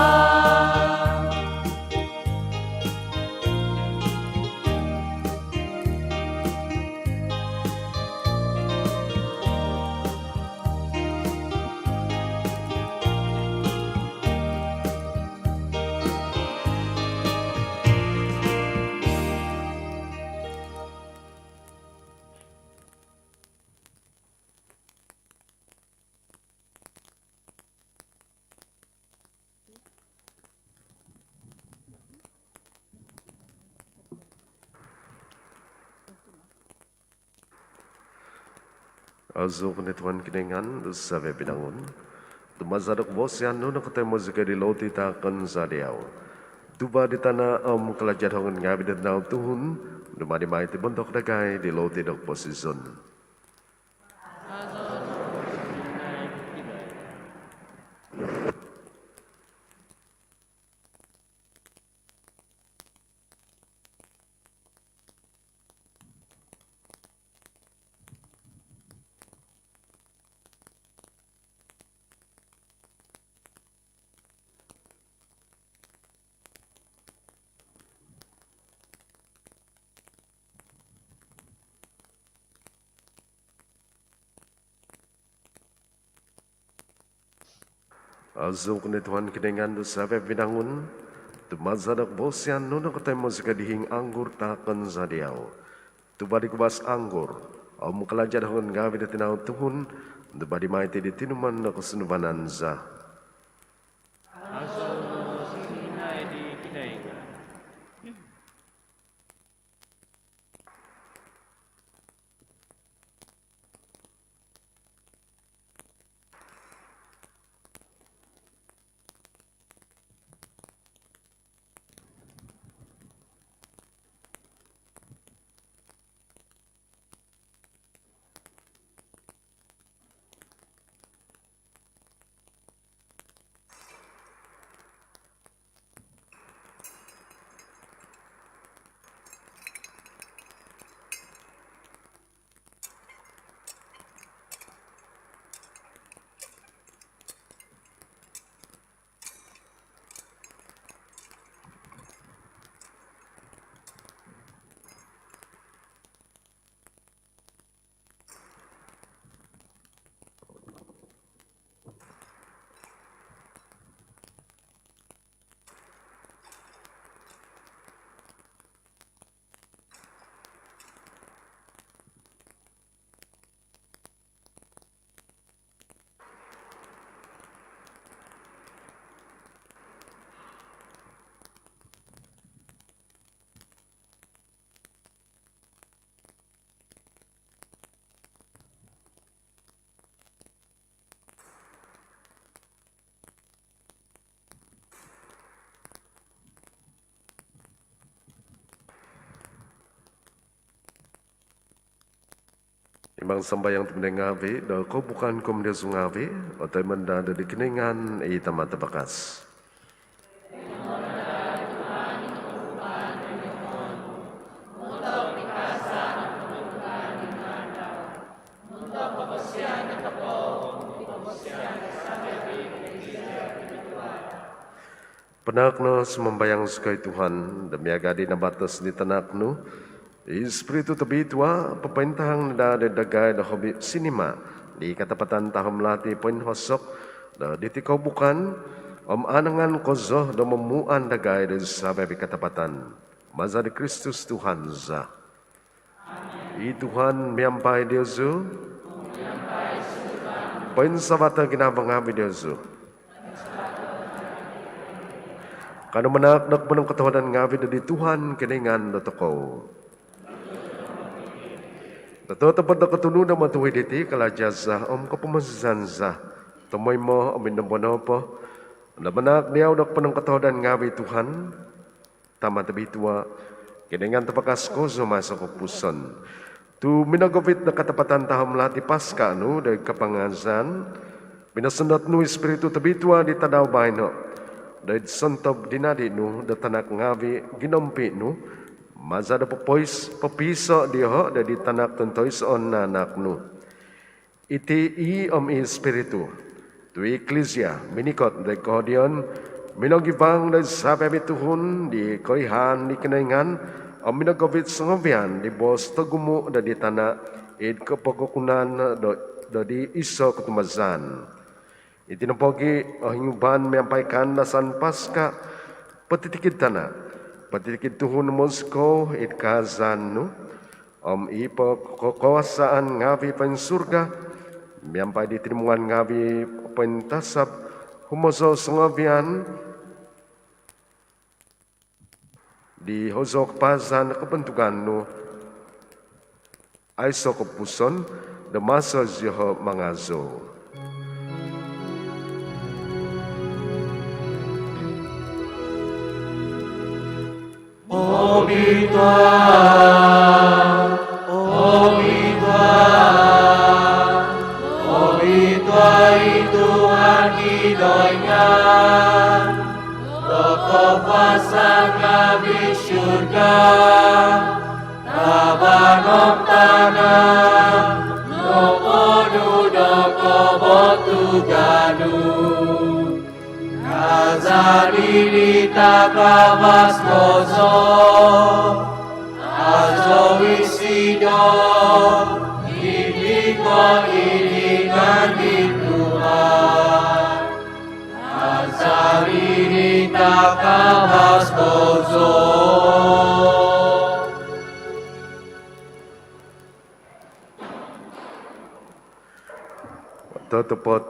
Aazou ko no Tuhan Kinoingan do savi-avi binangun. Tu maza do kavasian nu nokotoimo zikoi diti louti taakon za Diau, tuva' di tana' om kalaja' do hongon ngaavi' do tinau tuhun, dumadi mai iti bontok dagai di louti do koposizon. Aazou ko no Tuhan Kinoingan do savi-avi binangun, tu maza do kavasian nu nokotoimo zikoi diti hiing anggur taakon za Diau, tuva' di kuvas anggur om kalaja' do hongon ngaavi' do tinau tuhun, dumadi mai iti di tinumon do kosunduvanan za. Aazou no sinai di Kinoingan. Imang sambayang tobpinai ngaavi', do koubukan ku om diozu ngaavi' otoimo no daa di Kinoingan i Tama' Tavakas. Panaak no sumambayang zikoi Tuhan, do miaga' di nabatos di Tanak nu, i Spiritu Tobitua, popointahang no daa do dagai do hobi sinima' di katapatan tahom lati poinhosok do diti koubukan, om anangan kozo do momuan dagai do savi-avi' katapatan. Maza di Kristus Tuhan za. I Tuhan miampai diozu. Poinsavato ginavo ngaavi' diozu. Kanou manaak do ponongkotohuadan ngaavi' do di Tuhan Kinoingan dotokou. Totopot do kotunud om otuhid iti, kalaja' za om kopomosizan za, tomoimo om id nombo nopo, do manaak diau do ponongkotohuadan ngaavi' Tuhan, Tama' Tobitua, Kinoingan Tavakas kozo om aiso' kopupuson. Tu' minogovit do katapatan tahom lati Paska nu do id kapangazan, pinosondot nu i Spiritu Tobitua di tadau baino' do id sontob dinadi nu do tanak ngaavi' ginompi' nu, maza' do popois-, popiiso' dioho' do di tanak tontoisoon naanak nu. Iti i om i Spiritu, tu' i Iklisia minikot do id kohodion, minogivang do savi-avi' tuhun di koihaan di Kinoingan, om minogovit songovian di boos togumu' do di tana' id kopogokunan do, do di iso' kotumbazaan. Iti nopogi' ohinguban miampai kaandasan Paska, potitikid tana', potitikid tuhun mosikou id kaazaan nu, om i pokokuasaan ngaavi' poinsurga miampai di tinimungan ngaavi' pointasab, humozou songovian di hozou kapaazan do kobontugan nu, aiso' kopupuson, do maso zioho' mangazou. Obitua, obitua, obitua i Tuhan Kinoingan do kokuasaan ngaavi'. Surga, tavan om tana' noponu' do kobontugan nu. Kaazan i takavas kozo, azo isido i mikot id ngaan di Tuhan. Kaazan i takavas kozo. Totopot.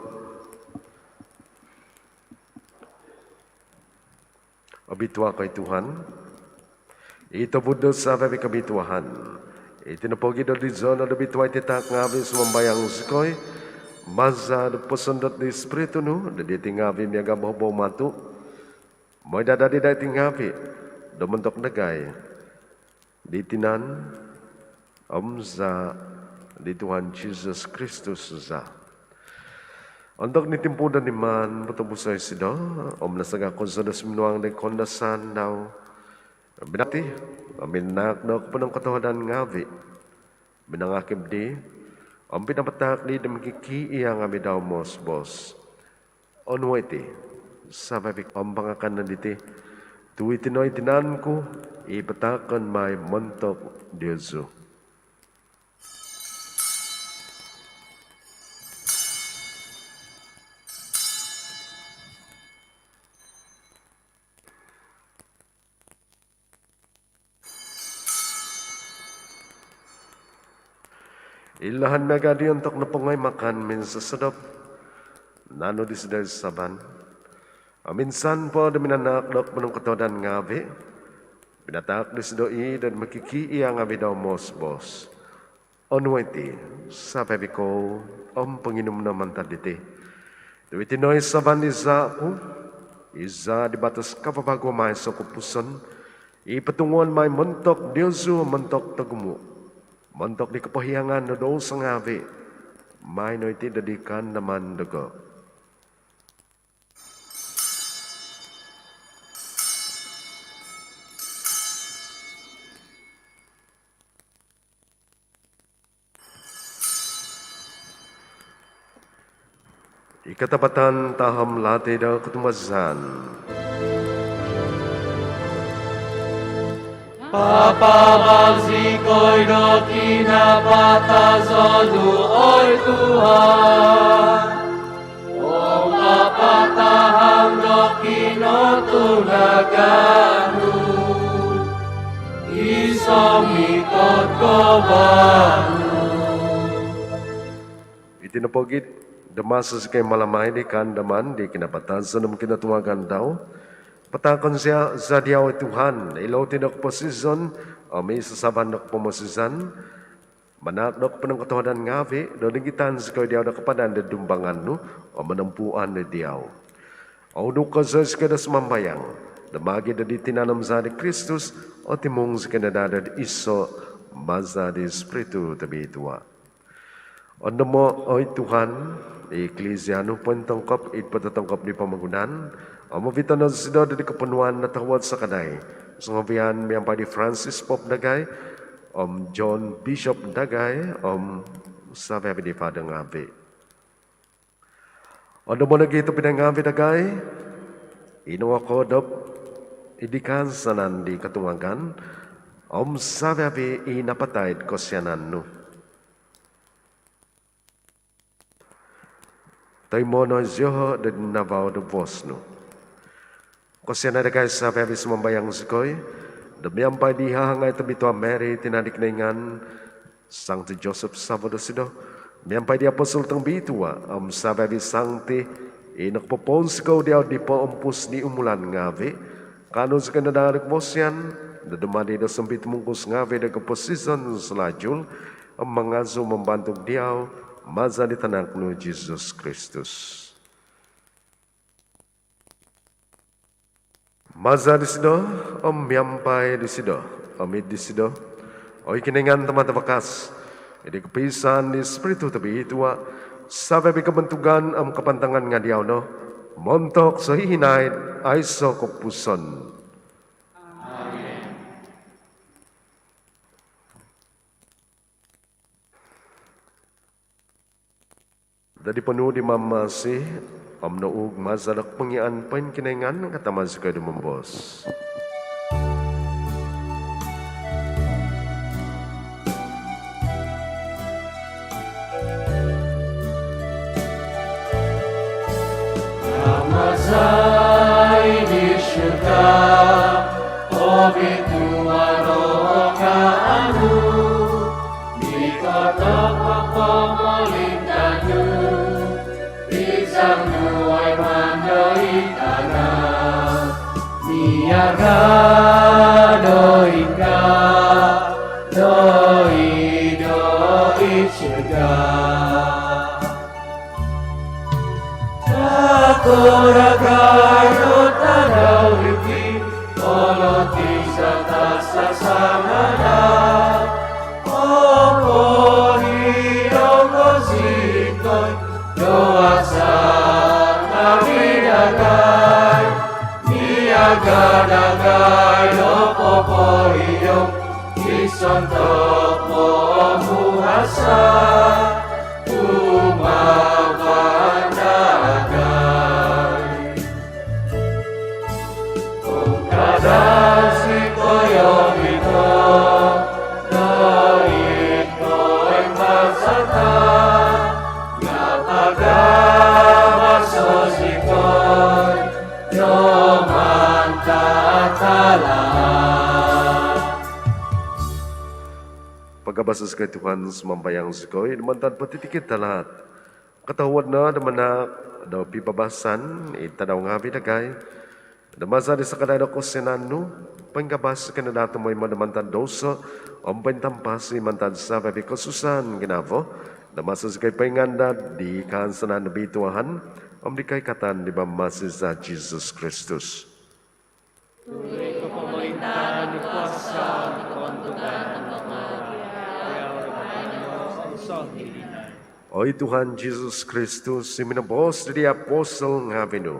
Obitua ko oi Tuhan, i tobud do savi-avi' kobituaan. Iti nopogi' do dizo no do obitua iti taak ngaavi', sumambayang zikoi, maza' do posondot di Spiritu nu do diti ngaavi' miaga' bohobou matu', moi daa dadi daa iti ngaavi' do montok dagai di tinan om zaa' di Tuhan Jisus Kristus za. Ontok di timpu do niman potobuso' isido om nasaga' kozo do suminuang di koundasan dau, binati' om minanaak do koponongkotohuadan ngaavi', minangakib dii om pinapataak dii do mokikiia' ngaavi' dau moos-boos: Onuo' iti savi-avi' om pangakan no diti, tu' iti no i tinan ku i pataakon mai montok diozu. Ihaan miaga' dii ontok nopongo i makan minsosodop, nanu disido i saban om insan po do minanaak do koponongkotohuadan ngaavi', pinataak disido i' do mokikiia' ngaavi' dau moos-boos: Onuo' iti savi-avi' kou om ponginum no mantad diti, tu' iti no i saban di zaa' ku, i zaa' di batos kavavagu om aiso' kopupuson, i potunguon mai montok diozu om montok togumu', montok di kopohiongan do douso ngaavi', maai no iti do di kaandaman doho. I katapatan tahom lati do kotumbazaan. Papabal zikoi do kinapatazon nu, oi Tuhan. Om papatahang do kinotungagan nu, gisom ikot ko baino. Iti nopo gia do maso zikoi mamaamai di kaandaman di kinapatazon om kinotungagan dau, pataakon za diau, oi Tuhan, i louti do koposizon om i sasaban do kopomosizan, manaak do koponongkotohuadan ngaavi' do ningitan zikoi diau do kapadan do dumbangan nu om monompuan diau. Ouduk kozo zikoi do sumambayang do maagi' do di tinan om zaa' di Kristus, otimung zikoi no daa do iso' maza di Spiritu Tobitua. Ondomo', oi Tuhan, i Iklisia nu pointongkop id pototongkop di pomogunan, om ovito' no dosido do di koponuan do tohuod sakadai songovian miampai di Francis Pope dagai, om John Bishop dagai, om savi-avi' di Father ngaavi'. Ondomo' nogi' tobpinai ngaavi' dagai i nongokoodop id di kaansanan di kotungagan, om savi-avi' i napatai id kosianan nu. Toimo' no zioho' do dinavau do bos nu. Kosianai dagai savi-avi', sumambayang zikoi, do miampai di hahangai tobitua Mary, tina' di Kinoingan, Sangti Joseph savo' dosido, miampai di apostol tongobitua om savi-avi' sangti i nokopopounsikou diau di poompus di umulan ngaavi', kaanu zikoi no daa do kobosian do dumadi do sompitumungkus ngaavi' do koposizon salajul, om mangazou mambantug diau maza di tanak nu Jesus Kristus. Maza disido, om miampai disido, om id disido, oi Kinoingan Tama' Tavakas, id kopiisaan di Spiritu Tobitua, savi-avi' kobontugan om kapantangan nga' diau no, montok sohihinaid aiso' kopupuson. Amen. Dadi ponuu' di Mamasi om nouug maza do kopongiaan poingkinoingan, katama zikoi do momoos. Tama za id surga, obitua' o ngaan nu, ikot o pomolintaan nu, izang nu oi maan do id tana' miaga' do ingkaa doid id surga. Taako' dagai do tadau diti o roti za tasasangadau, om poihiong zikoi do hasa ngaavi' dagai, miaga' dagai do popoihiong di sontob pomuhasa' kumaa dagai. Om kada zikoi ovito' doid koimbazatan, nga' pagabaso' zikoi do mantad tahaat. Pagabaso' zikoi Tuhan, sumambayang zikoi, do mantad potitikid tahaat. Kotohuod no do manaak do pibabasan id tadau ngaavi' dagai, do maza di sakadai do kosianan nu, poingabas zikoi no daa tomoimo do mantad douso om pointampasi mantad savi-avi' kosusaan ginavo, do maso zikoi poingandad di kaansanan do bituahan om di koikatan di Mamasi za Jesus Kristus. Tu i pomolintaan, i kuasa, i kobontugan, i pangakuan, Oi Tuhan Jesus Kristus, i minoboos di apostol ngaavi' nu,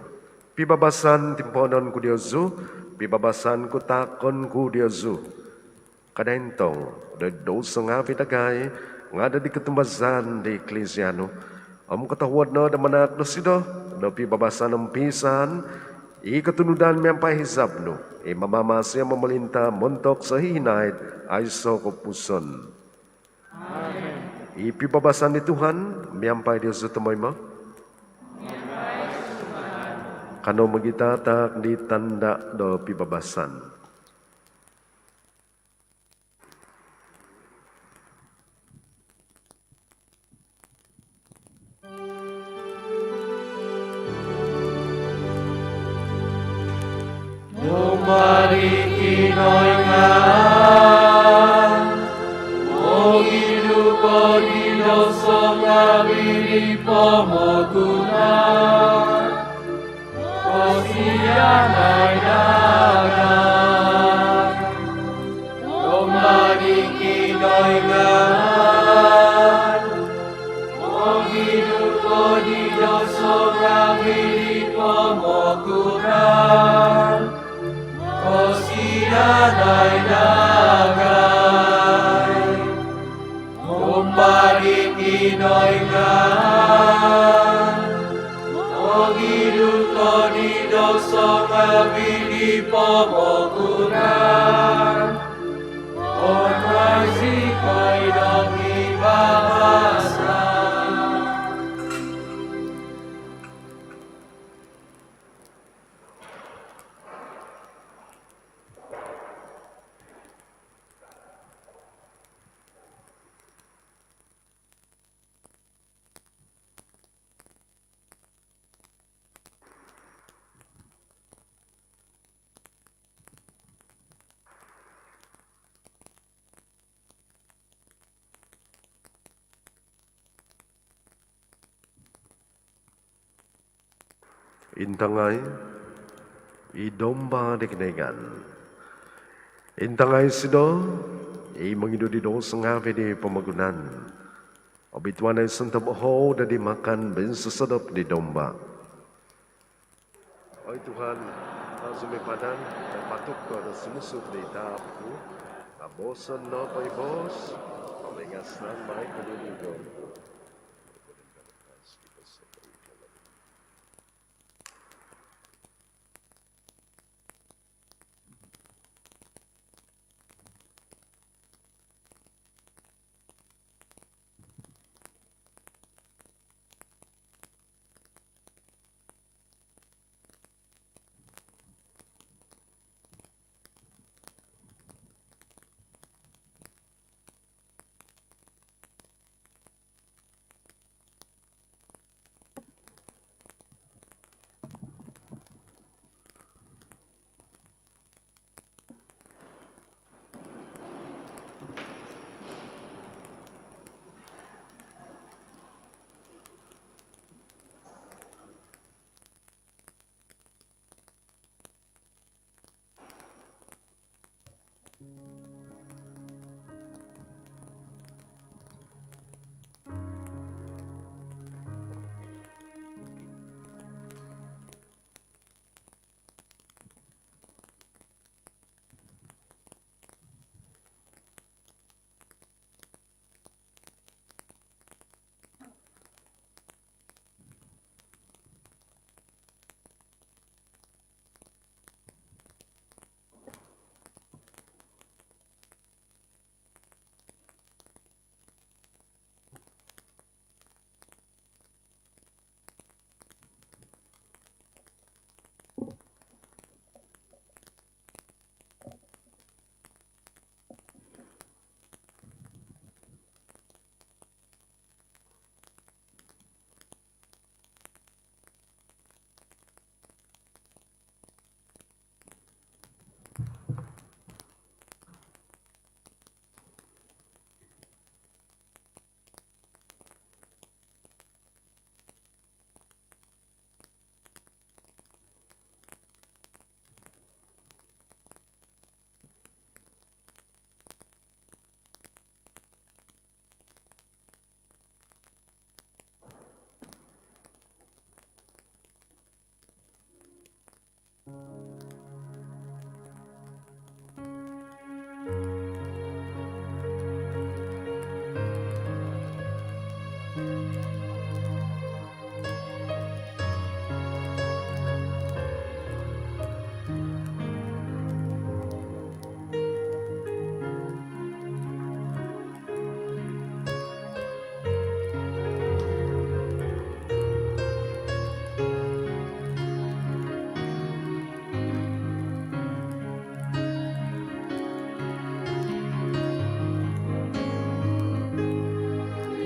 pibabasan timponon ku diozu, pibabasan ku taakon ku diozu. Kada' intong do douso ngaavi' dagai, nga' do di kotumbazaan di Eklisia nu. Om kotohuod no do manaak dosido do pibabasan om piisaan, i kotunudan miampai hizab nu, i mamamasi om momolinta' montok sohihinaid aiso' kopupuson. Amen. I pibabasan di Tuhan miampai diozu tomoimo. Kanou mogitataak di tanda' do pibabasan. Domba di Kinoingan, mogidu ko di douso ngaavi' di pomogunan, kosianai dagai. Domba di Kinoingan, mogidu ko di douso ngaavi' di pomogunan, kosianai dagai. Domba di Kinoingan, mogidu ko di douso ngaavi' di pomogunan, onuai zikoi do pibabasan. Intangai i Domba di Kinoingan. Intangai isido i mongidu di douso ngaavi' di pomogunan. Obituanai sontob ohou do di makan minsosodop di Domba. Oi Tuhan, au' zou sumipadan do patut ko do sumusup di taap ku, nga' booson nopo i boos om ingasan mai ko di doungoku.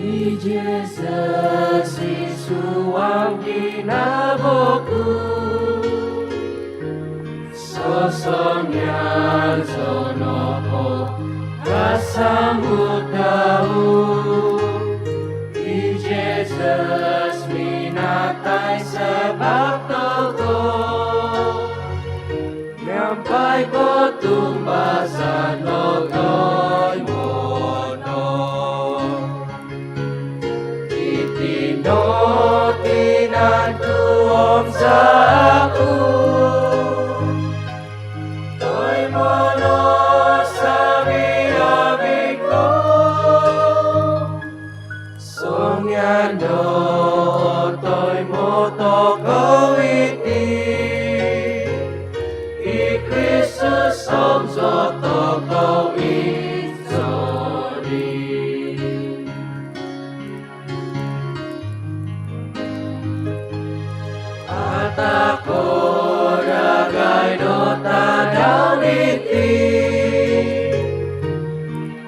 I Jesus i suang ginavo ku, sosongian zou nopo kasambut dau. I Jesus minatai sabab dogo, miampai kotumbazaan do toimoo no. Iti no tinan ku om zaa ku, toimoo no savi-avi ko. Songian do toimoo tokou iti, i Kristus om zou tokou iso di. Atakoi dagai do tadau diti,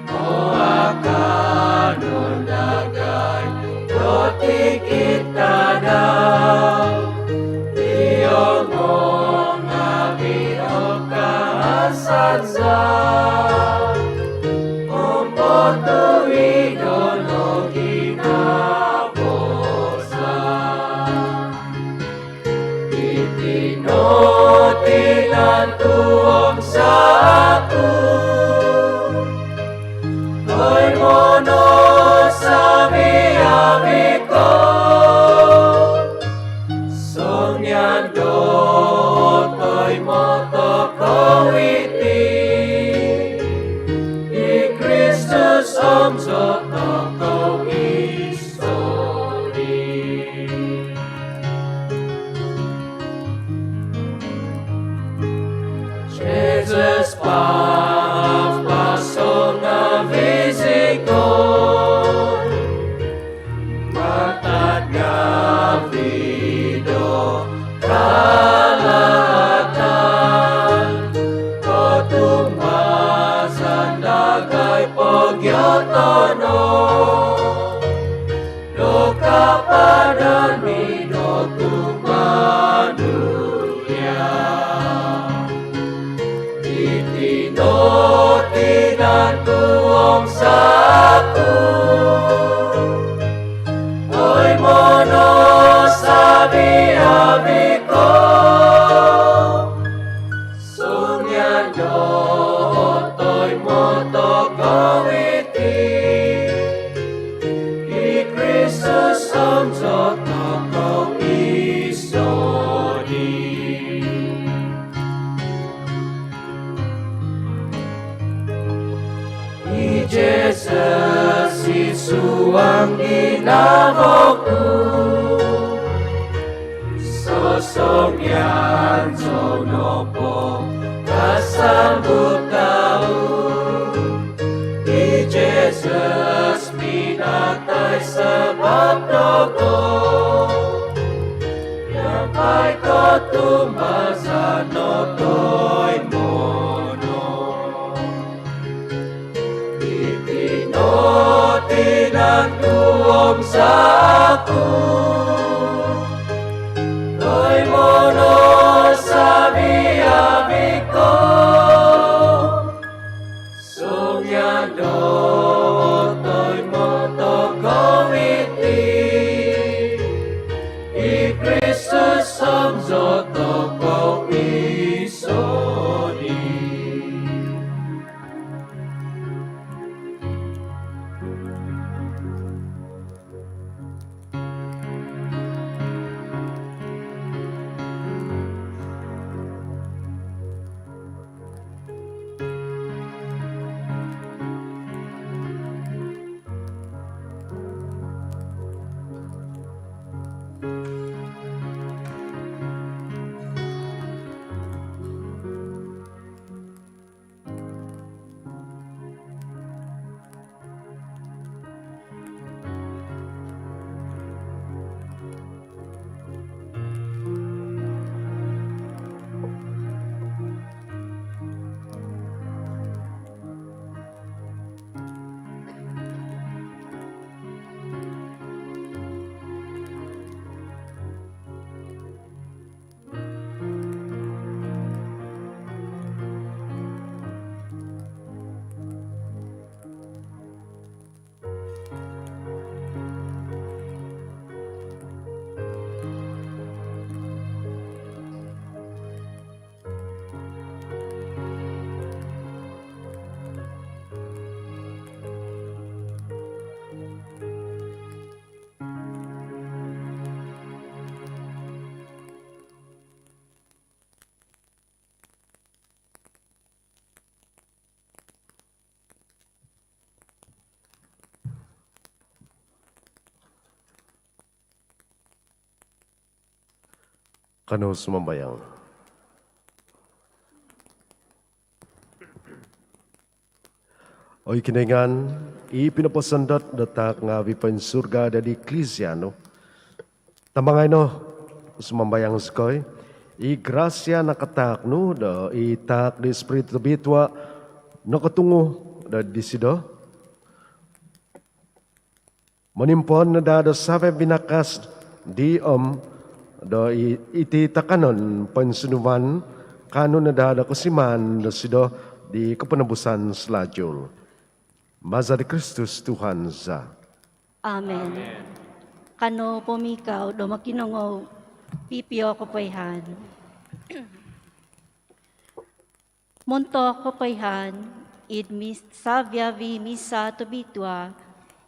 o akanon dagai do tikid tadau, iongo ngaavi' o kasansa om potuhidon o ginavo za. Iti no tinan ku om zaa ku, toimoo no savi-avi ko. Songian do toimoo tokou iti, i Kristus om zou tokou iso di. Jesus papasou ngaavi' zikoi, mantad ngaavi' do kalaatan, kotumbazaan dagai pogioto' no. Do kapadan mino tumanud ia. Iti no tinan ku om zaa ku, toimoo no savi-avi ko. Songian do toimoo tokou iti, i Kristus om zou tokou iso di. I Jesus i suang ginavo ku, sosongian zou nopo kasambut dau. I Jesus minatai sabab dogo, miampai kotumbazaan do toimoo no. Iti no tinan ku om zaa ku, toimoo no savi-avi ko. Songian do toimoo tokou iti, i Kristus om zou tokou iso di. Kanou sumambayang. Oi Kinoingan, i pinoposondot do taak ngaavi' poinsurga do id Eklisia nu, tamangai no, sumambayang zikoi, i grasia nakataak nu do i taak di Spiritu Tobitua nokotungu do disido, monimpon no daa do savi-avi' vinakas di om do i-, iti takanon poinsunduvan, kaanu no daa do kosimaan dosido di koponobusan salalu. Maza di Kristus Tuhan za. Amen. Kanou pomikau do mokinongou pipio kopoihaan. Montok kopoihaan, id mis-, savi-avi' misa tobitua,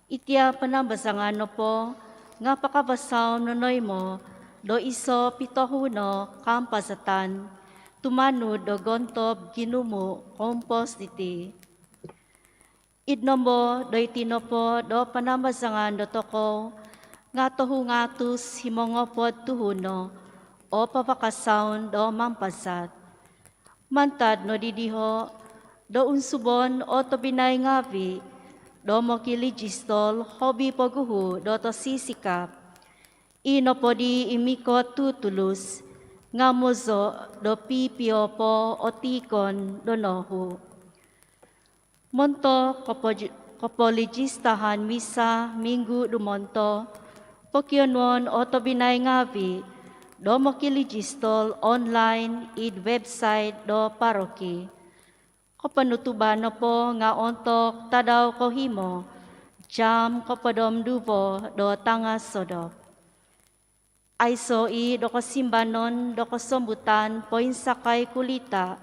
iti panambazangan nopo nga' pakavasaon nonoimo do iso' pitohu no kaampazatan tumanud do gontob ginumu' koumpos diti. Id nombo doiti nopo do panambazangan dotokou nga' tohu ngaatus himo ngopod tuhun no o pavakasaon do mampazat. Mantad nodi diho' do unsubon o tobpinai ngaavi' do mokilijistol hobi poguhu' do tosisikap. I nopo di i mikot tutulus nga' mozo' do pipio po o tiikon do nohu'. Montok kopo-, kopolijistahan misa minggu dumonto, pokionuon o tobpinai ngaavi' do mokilijistol online id website do paroki. Koponutuban nopo nga' ontok tadau kohimo, jaam kopod om duvo do tanga' sodop. Aiso' i' do kosimbanon do kosombutan poinsakai kulita'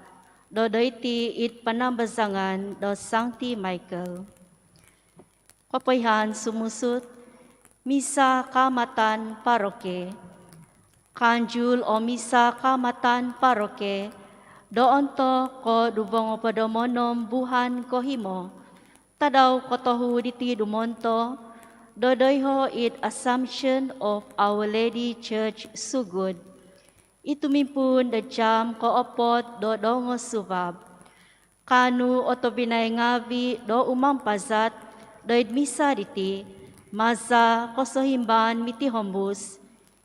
do doiti id panambazangan do Sangti Michael. Kopoihaan sumusut, misa Kaamatan Paroki. Kaanjul o misa Kaamatan Paroki do ontok ko duvo ngopod om onom vuhan kohimo, tadau kotohu diti dumonto, do doiho' id Assumption of Our Lady Church Sugud. I tumimpuun do jaam koopod do dongosuvab. Kaanu o tobpinai ngaavi' do umampazat do id misa diti maza' kosohimbaan mitihombus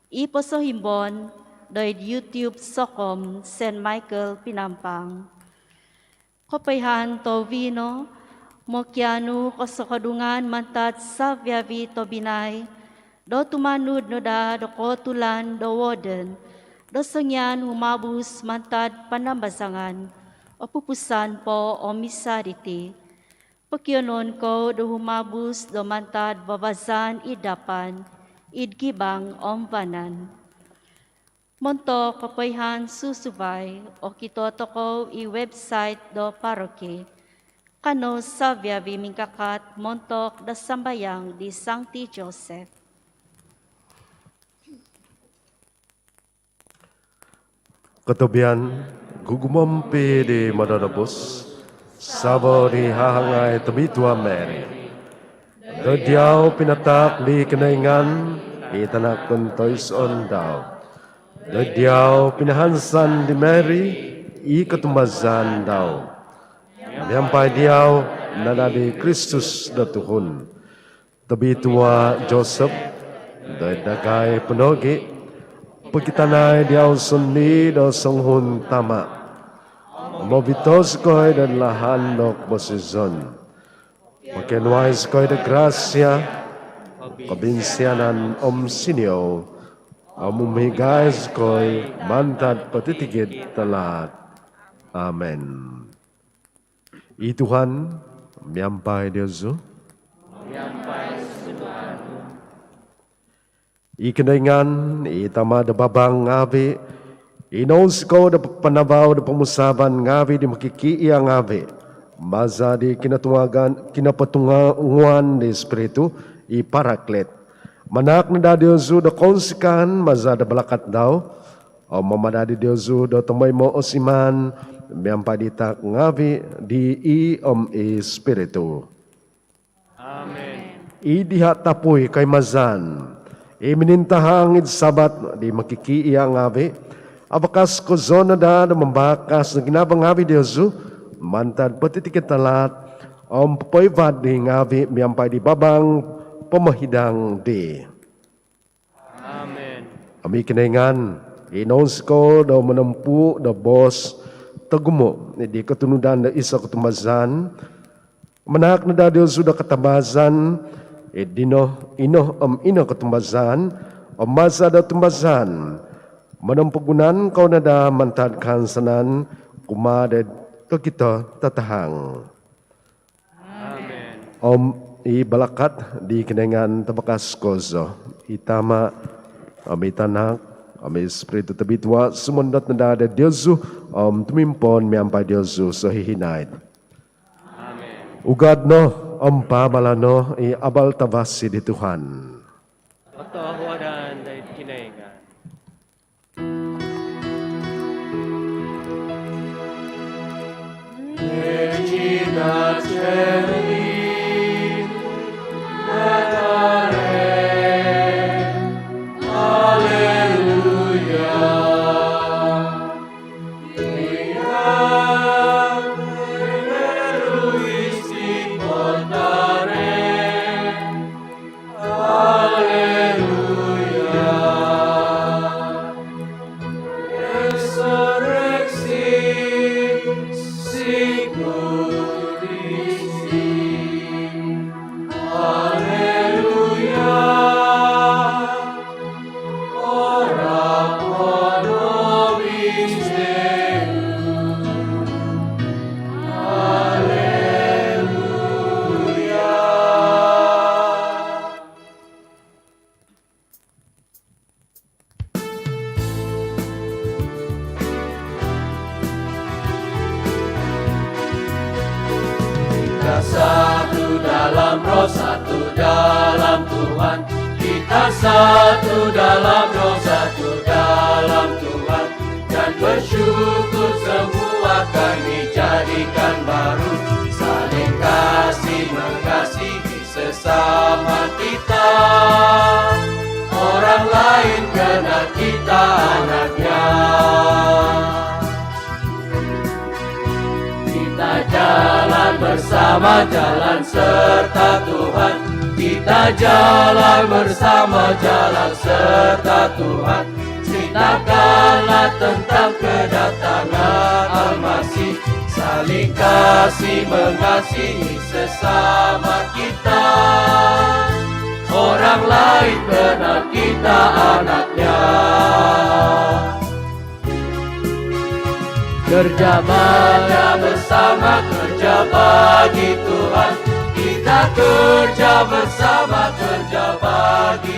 i posohimbon do id YouTube Sokom Saint Michael Penampang. Kopoihaan tohuvi no, mokianu kosokodungan mantad savi-avi' tobpinai do tumanud no daa do kootulan do warden do songian humabus mantad panambazangan opupusan po o misa diti. Pokionuon kou do humabus do mantad vavazan id dapan id gibang om vanan. Montok kopoihaan susuvai, okito tokou i website do paroki. Kanou savi-avi' mingkakat montok do sambayang di Sangti Joseph. Kotobian gugumompi' di Mononobus, savo di hahangai Tobitua Mary. Doid diau pinataak di Kinoingan i Tanak tontoisoon dau. Doid diau pinahansan di Mary i kotumbazaan dau. Miampai diau nadadi i Kristus do tuhun. Tobitua Joseph, doid dagai po nogi', pokitanai diau sondii' do songuhun tama'. Om ovito' zikoi doid lahan do koposizon. Pokionuai zikoi do grasia, kobinsianan om siniou, om umigai zikoi mantad potitikid talaat. Amen. I Tuhan miampai diozu. I Kinoingan, i Tama' do babang ngaavi', inounsiko do panavau do pomusaavan ngaavi' di mokikiia' ngaavi', maza' di kinotungagan, kinopotunguan di Spiritu i Paraklit. Manaak no daa diozu do kounsikaan maza' do balakat dau, om mamadadi diozu do tomoimo osimaan miampai di taak ngaavi' di i om i Spiritu. Amen. I diha' tapui koimazaan i minintahang id Sabat di mokikiia' ngaavi', Abakas kozo no daa do mambakas do ginavo ngaavi' diozu mantad potitikid talaat om popoivad di ngaavi' miampai di babang pomohidang di. Amin. Om i Kinoingan i nounsikou do monompu' do boos togumu' di kotunudan do iso' kotumbazaan, manahak no daa diozu do katabazan id dino, ino om ino kotumbazaan om maza' do tumbazaan, monompugunan kou no daa mantad kaansanan kumaa do kokito tatahang. Amin. Om i balakat di Kinoingan tabakas kozo, i Tama' om i Tanak om i Spiritu Tobitua', sumondot no daa do diozu om tumimpoon miampai diozu sohihinaid. Amin. Ugad no om paabala' no i abal tavasi di Tuhan. Kotohuadan doid Kinoingan. Alleluia. Resurrection, sicut dii. Alleluia. Ora pro nobis Deum. Alleluia. Kita satu dalam Roh, satu dalam Tuhan. Kita satu dalam Roh, satu dalam Tuhan. Dan bersyukur semua kami jadikan baru. Saling kasih mengasihi sesama kita, orang lain kenal kita anaknya. Kita jalan bersama, jalan serta Tuhan. Kita jalan bersama, jalan serta Tuhan. Ceritakanlah tentang kedatangan Al-Masih. Saling kasih mengasihi sesama kita. Orang lain kenal kita anaknya. Kerja bakti bersama, kerja bagi Tuhan. Kita kerja bersama, kerja bagi